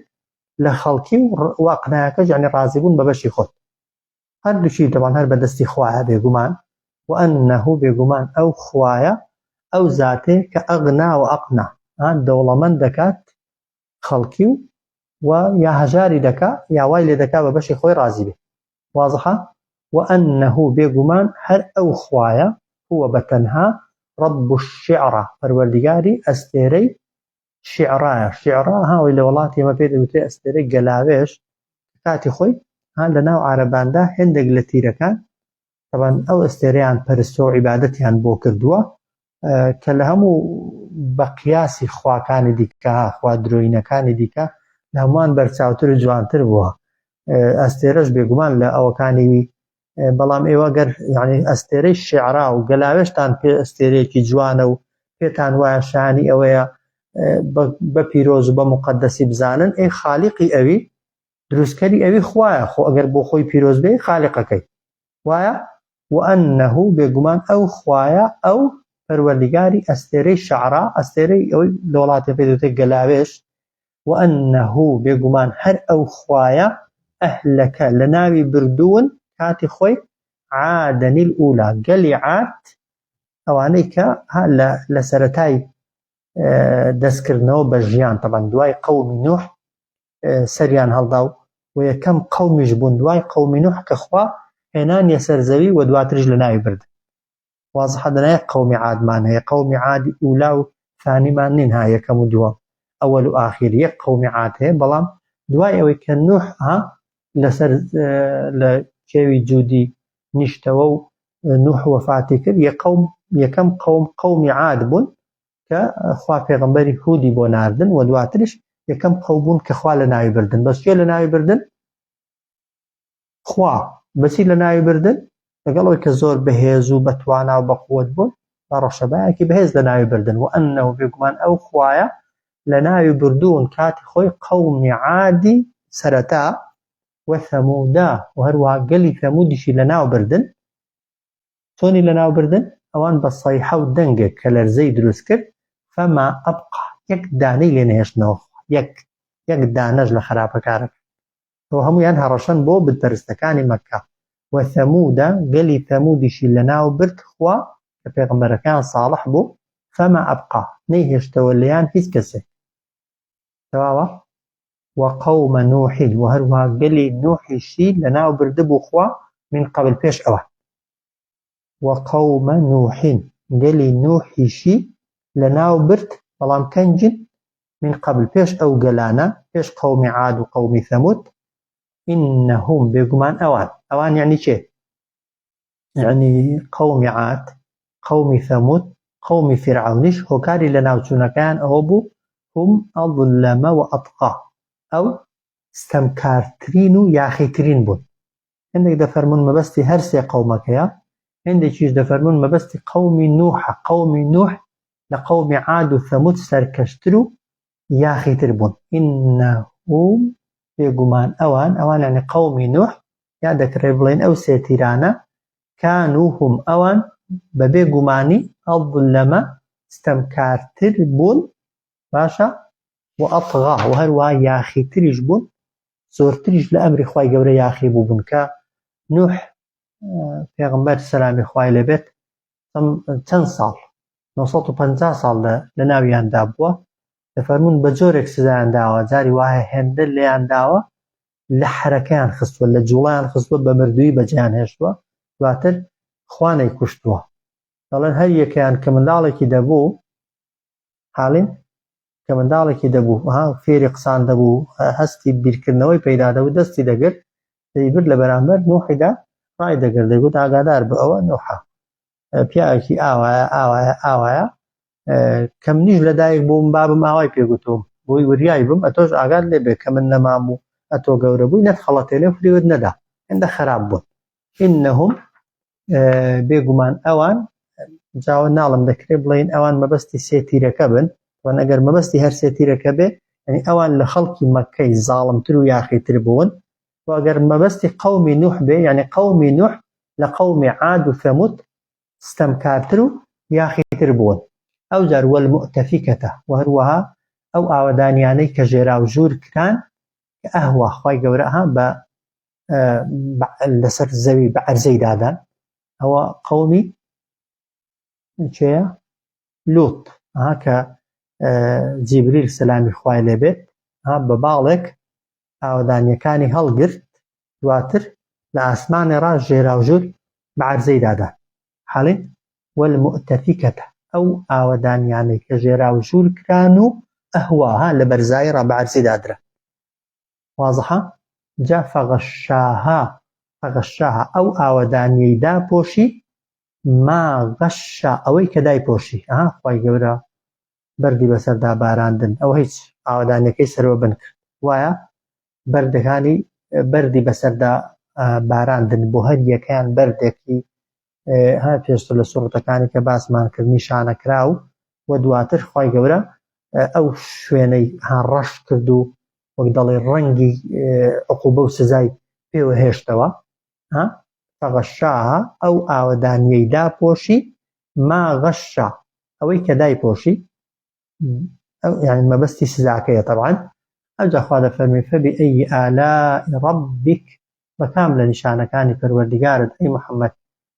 Speaker 1: لە خەڵکی و ئەقناکەش یعنی ڕازی بوون بە بەشی خۆت هەردووکی دەبان هەر بەدەستی خوایە بێگومان وأنه بێگومان ئەو خوایە ئەو زاتێ کە ئەغنا و ئەقنا دەوڵەمەند دەکات خەڵکی و و یا هەژاری دەکا یا وای لێ دەکا بە بەشی خۆی ڕازی بێ وازحە وأنه بێگومان هەر ئەو خوایە هو بە تەنها رب الشعرى پەروەردگاری ئەستێرەی شیعرایە شیعرا هاوی لە وڵاتی ئێمە پێ دەگوترێ ئەستێرەی گەلاوێژ کاتی خۆی ها لە ناو عارەباندا هێندێک لە تیرەکان تەبان ئەو ئەستێرەیان پەرستۆ و عیبادەتیان بۆ کردووە کە لە هەموو بە قیاسی خواکانی دیکە خوا درۆینەکانی دیکە لە هەمووان بەرچاوتر و جوانتر بووە ئەستێرەش بێگومان لە ئەوەکانی وی بەڵام ئێوە گەر یعنی ئەستێرەی شعرا و گەلاوێشتان پێ ئەستێرەیەکی جوانە و پێتان وایە شانی ئەوەیە بە پیرۆز و بە مقدەسی بزانن ئەی خالیقی ئەوی دروستکەری ئەوی خوایە خۆ ئەگەر بۆ خۆی پیرۆز بێ خالقەکەی وایە وأنه بێگومان ئەو خوایە ئەو پەروەردگاری ئەستێرەی شعرا ئەستێرەی ئەوەی لە وڵاتێ پێ دەوترێت گەلاوێژ وأنه بێگومان هەر ئەو خوایە أهلك لەناوی بردوون کاتی خۆی عادا الأولى گەلی عاد ئەوانەی کە لە سەرەتای دەستکردنەوە بە ژیان تەبەن دوای قەومی نوح سەریان هەڵدا و و یەکەم قەومیش بوون دوای قەومی نوح کە خوا هێنانیە سەر زەوی و دواتریش لە ناوی برد وازحە دەنا یەک قەومی عادمان هەیە قەومی عادی ئولا و ثانیمان نین ها یەکەم و دووەم ئەوەل و ئاخیر یەک قەومی عاد هەیە بەڵام دوای ئەوەی کە نوح ها لەسەر لە کێوی جودی نیشتەوە و نوح وەفاتی کرد یەکەم یەکەم قەوم قەومی عاد بوون کە خوا پێغەمبەری هودی بۆ ناردن و دواتریش یەکەم قەوم بوون کە خوا لە ناوی بردن بەس کێ لە ناوی بردن خوا بەچی لە ناوی بردن لەگەڵ ئەوەی کە زۆر بەهێز و بەتوانا و بەقوت بوون بە ڕەشەبایەکی بەهێز لە ناوی بردن و ئەنەوە بێگومان ئەو خوایە لە ناوی بردوون کاتی خۆی قەومی عادی سەرەتا و ثەمودا و هەروەها گەلی ثەمودیشی لە ناو بردن چۆنی لە ناو بردن ئەوان بە سەیحە و دەنگێک کە لەرزەی دروست کرد فما أبقى یەک دانەی لێ نەهێشتنەوە یەک یەک دانەش لە خراپەکارەکە ئەوە هەموویان هەڕەشەن بۆ بتپەرستەکانی مەککە وثمود گەلی ثەمودیشی لەناو برد خوا کە پێغەمبەرەکەیان صاڵح بوو فما أبقى نەیهێشتەوە لێیان هیچ کەسێک تەواوە وقوم نوح و هەروەها گەلی نوحیشی لەناو بردبوو خوا من قبل پێش ئەوان وقوم نوح گەلی نوحیشی لەناو برد بەڵام کەنجن؟ من قبل پێش ئەو گەلانە، پێش قەومی عاد و قەومی ثەمود، انهم بێگومان ئەوان، ئەوان یەعنی کێ؟ یەعنی قەومی عاد، قەومی ثەمود، قەومی فیرعەونیش هۆکاری لەناوچوونەکەیان ئەوە بوو هم اظلم و اطغی ئەو ستەمکارترین و یاخیترین بوون. هەندێک دەفەرموون مەبەستی هەر سێ قەومەکەیە، هەندێکیش دەفەرموون مەبەستی قەومی نوحە، قەومی نوح لە قەومی عاد و ثەمود سەرکەشتر و یاخیتر بوون. انهم بێگومان ئەوان، ئەوان یانی قەومی نوح، یا دەکرێ بڵێین ئەو سێ تیرانە، کانو هم ئەوان بەبێ گومانی اظلم ستەمکارتر بوون، باشە، و اطغی و هەروەها یاخیتریش بوون، زۆرتریش لە ئەمری خوای گەورە یاخی بووبوون کە نوح پێغەمبەر سەلامی خوای لێبێت چەند ساڵ 950 ساڵ لە ناویاندا بووە دەفەرمونون بە جۆرێک سزایان داوە جاری وایە هێندە لێیان داوە لە حرەکەیان خستووە لە جوڵیان خستووە بە مردووی بەجیان هێشتووە دواتر خوانەی کوشتووە دەڵێن هەر یەکەیان کە منداڵێکی دەبوو حاڵین کە منداڵێکی دەبوو ها فێری قسان دەبوو هەستی بیرکردنەوەی پەیدا دەبوو دەستی دەگرت دەیبرد لە بەرامبەر نوحیدا ڕای دەگرت دەیگوت ئاگادار بە ئەوە نوحە پیاوێکی ئاوایە ئاوایە ئاوایە کە منیش لەدایک بووم بابم ئاوای پێگوتوم بۆی وریای بم ئەتۆش ئاگات لێ بێ کە من نەمام و ئەتۆ گەورە بووی نەتخەڵەتێنێ و فریوت نەدا هێندە خراپ بوون انهم بێگومان ئەوان جاوە ناڵم دەکرێت بڵێن ئەوان مەبەستی سێ تیرەکە بن وان ئەگەر مەبەستی هەر سێ تیرەکە بێ یعنی ئەوان لە خەڵکی مەکەی زاڵمتر و یاخیتر بوون و ئەگەر مەبەستی قەومی نوح بێ یعنی قەومی نوح لە قەومی عاد و ثەمود ستەمکارتر و یاخیتر بوون ئەوجار والمؤتفکەتە و هەروەها ئەو ئاوەدانیانەی کە ژێراوژوور کران کە ئەهوا خوای گەورە ها بە لەسەر زەوی بە عەرزەی دادان ئەوە قەومی کێیە لوط ها کە جیبریل سەلامی خوای لێبێت ها بە باڵێک ئاوەدانیەکانی هەڵگرت دواتر لە ئاسمانی ڕا ژێراوژوور بە عەرزەی دادان حاڵین والمؤتفکەتە ئەو ئاوەدانیانەی کە ژێراوژوور کران و ئەهواها لە بەرزایی ڕا بە عەرزی دادرا وازحە؟ جا فغشاها فغشاها ئەو ئاوەدانیەی داپۆشی ما غشا ئەوەی کە دایپۆشی ئەها خوای گەورە بەردی بەسەردا باراندن ئەوە هیچ ئاوەدانیەکەی سەرەوە بن کرد وایە بەردەکانی بەردی بەسەردا باراندن بۆ هەر یەکەیان بەردێکی ها پێشتر لە سوڕەتەکانی کە باسمان کرد نیشانەکراو و دواتر خوای گەورە ئەو شوێنەی ها ڕەش کرد و وەک دەڵێ ڕەنگی عقوبە و سزای پێوە هێشتەوە ها فغشاها ئەو ئاوەدانیەی داپۆشی ما غشا ئەوەی کە دایپۆشی یعنی مەبەستی سزاکەیە طبعا ئەوجا خوا دەفەرمێ فبأي آلاء ربك بە کام لە نیشانەکانی پەروەردگارت ئەی محمد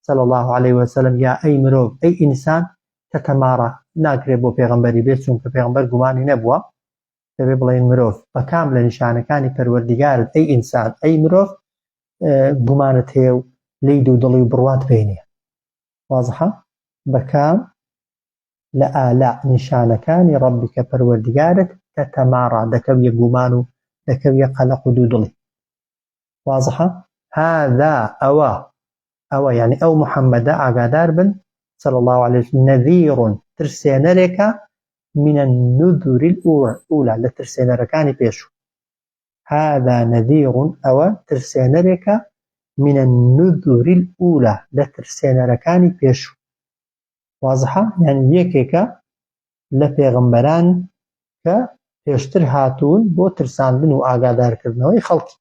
Speaker 1: صلی الله علیه وسلم یا ئەی مرۆڤ ئەی ئینسان تەتەماڕە ناکرێت بۆ پێغەمبەری بێت چونکە پێغەمبەر گومانی نەبووە دەبێ بڵێن مرۆڤ بە کام لە نیشانەکانی پەروەردگارت ئەی ئینسان ئەی مرۆڤ گومانت هەیە و لێی دوودڵی و بڕوات پێی نییە وازحە بە کام لە آلاء نیشانەکانی ربک پەروەردگارت تتماری دەکەویە گومان و دەکەویە قەلەق و دوودڵی وازحە هذا ئەوە ئەوە یعنی ئەو محەممەدە ئاگادار بن صلى الله عليه وسلم نذير ترسێنەرێکە من النذر الأولى لە ترسێنەرەکانی پێشوو هذا نذير ئەوە ترسێنەرێکە من النذر الأولى لە ترسێنەرەکانی پێشوو وازحە یعنی یەکێکە لە پێغەمبەران کە پێشتر هاتوون بۆ ترساندن و ئاگادارکردنەوەی خەڵکی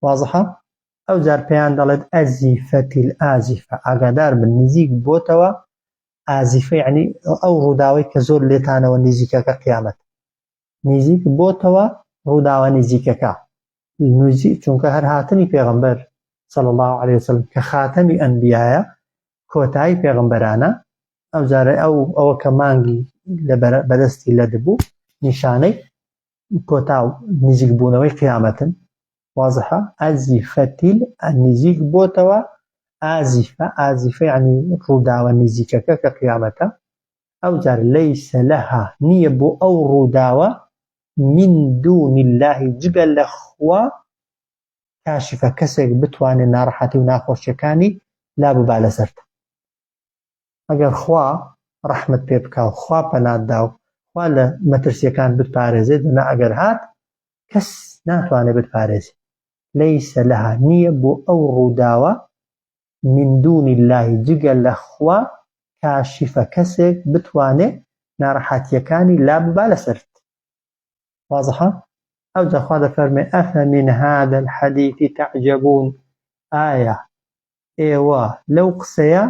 Speaker 1: وازحە ئەو جار پێیان دەڵێت ئەزیفەتیل ئازیفە ئاگادار بن نزیک بۆتەوە ئازیفە یعنی ئەو ڕووداوەی کە زۆر لێتانەوە نزیکەکە قیامەت نزیک بۆتەوە ڕووداوە نزیکەکە نزیک چونکە هەر هاتنی پێغەمبەر صلی الله علیه وسلم کە خاتەمی ئەنبیایە کۆتایی پێغەمبەرانە ئەو جارە ئەو ئەوە کە مانگی لە بەدەستی لەدبوو نیشانەی کۆتا و نزیک بوونەوەی قیامەتن وازحە ئەزیفەتیل نزیک بۆتەوە ئازیفە ئازیفە یعنی ڕووداوە نزیکەکە کە قیامەتە. ئەوجار ليس لها نییە بۆ ئەو ڕووداوە من دون اللە جگە لە خوا کاشفە کەسێک بتوانێت ناڕەحەتی و ناخۆشیەکانی لا ببا لەسەرت. ئەگەر خوا ڕەحمت پێ بکا و خوا پەنات دا و خوا لە مەترسیەکان بتپارێزێت دەنا ئەگەر هات کەس ناتوانێت بتپارێزێ ليس لها نییە بۆ ئەو ڕووداوە من دون اللە جگە لە خوا کاشفە کەسێک بتوانێ ناڕەحەتیەکانی لاببا لەسەرت. وازحە؟ ئەوجا خوا دەفەرمێ افمن هذا الحدیث تعجبون ئایا ئێوە لەو قسەیە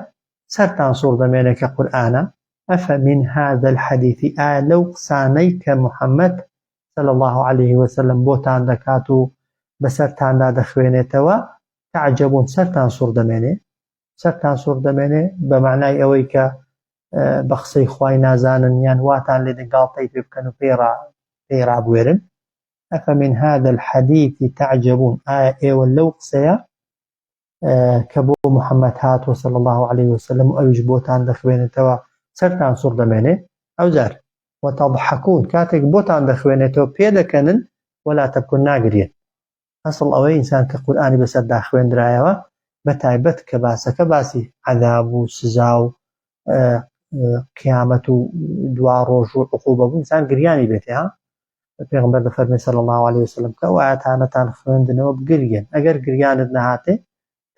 Speaker 1: سەرتان سوڕ دەمێنێ کە قورئانە؟ افمن هذا الحدیث ئایا لەو قسانەی کە محمد صلی اللە علیه وسلم بۆتان دەکات و بەسەرتاندا دەخوێنێتەوە تعجبون سەرتان سوڕ دەمێنێ؟ سەرتان سوڕ دەمێنێ بە مەعنای ئەوەی کە بە قسەی خوای نازانن یان واتان لێ دێ گاڵتەی پێ بکەن و پێی ڕا پێی ڕابوێرن افمن هذا الحدیث تعجبون ئایا ئێوە لەو قسەیە کە بۆ محەممەد هاتووە صلی الله علیه وسلم و ئەویش بۆتان دەخوێنێتەوە سەرتان سوڕ دەمێنێ ئەوجار وتضحكون کاتێک بۆتان دەخوێنێتەوە پێدەکەنن ولا تبکون ناگرێن ئەسڵ ئەوەیە ئینسان کە قورئانی بەسەردا خوێندرایەوە بە تایبەت کە باسەکە باسی عەذاب و سزا و قیامەت و دوا ڕۆژ و عقوبە بوو ئینسان گریانی بێتێ ها پێغمبەر دەفەرمێ صلی الله علیه وسلم کە ئەو ئاەتانەتان خوێندنەوە بگریێن ئەگەر گریانت نەهاتێ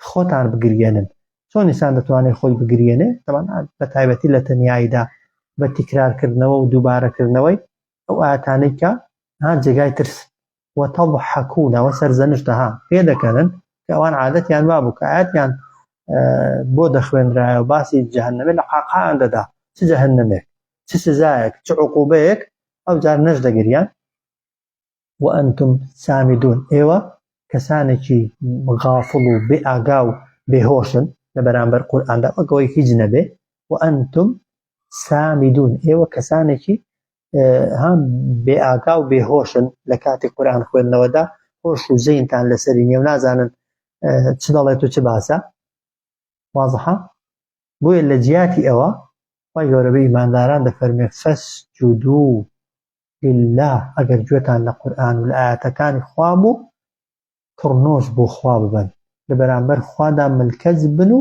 Speaker 1: خۆتان بگریێنن چۆن ئینسان دەتوانێت خۆی بگریێنێ تەبعەن بە تایبەتی لە تەنیاییدا بە تکرارکردنەوە و دووبارەکردنەوەی ئەو ئاەتانەی کە ها جێگای ترس وتضحکون ئەوە سەرزەنشتە ها پێدەکەنن کە ئەوان عادەتیان وابوو کە ئاەتیان بۆ دەخوێنرایە و باسی جەهەنەمێ لە قاقایان دەدا چ جەهەنەمێک چ سزایەک چ عقوبەیەک ئەو جار نەش دەگریان وأنتم سامدون ئێوە کەسانێکی غافڵ و بێ ئاگا و بێهۆشن لە بەرامبەر قورئاندا وەک ئەوەی هیچ نەبێ وأنتم سامدون ئێوە کەسانێکی ها بێ ئاگا و بێهۆشن لە کاتی قورئان خوێندنەوەدا هۆش و زەینتان لەسەری نییە و نازانن چ دەڵێت و چ باسە وازحە بۆیە لە جیاتی ئەوە خی گەورە بە ئیمانداران دەفەرمێ فەسجودو لله ئەگەر گوێتان لە قورئان و لە ئاەتەکانی خوا بوو کڕنۆش بۆ خوا ببەن، لە بەرامبەر خوادا ملکەچ بن و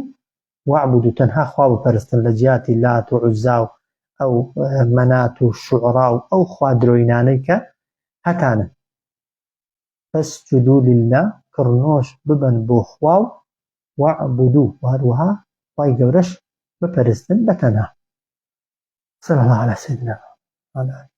Speaker 1: واعبدوا تەنها خوا بپەرستن لە جیاتی لات و عوزا و ئەو مەنات و شوعڕا و ئەو خوا درۆینانەی کە هەتانن. فاسجدوا للە کڕنۆش ببەن بۆ خوا و واعبدوا و هەروەها خوای گەورەش بپەرستن بە تەنها. صلی اللە علی سیدنا محمد.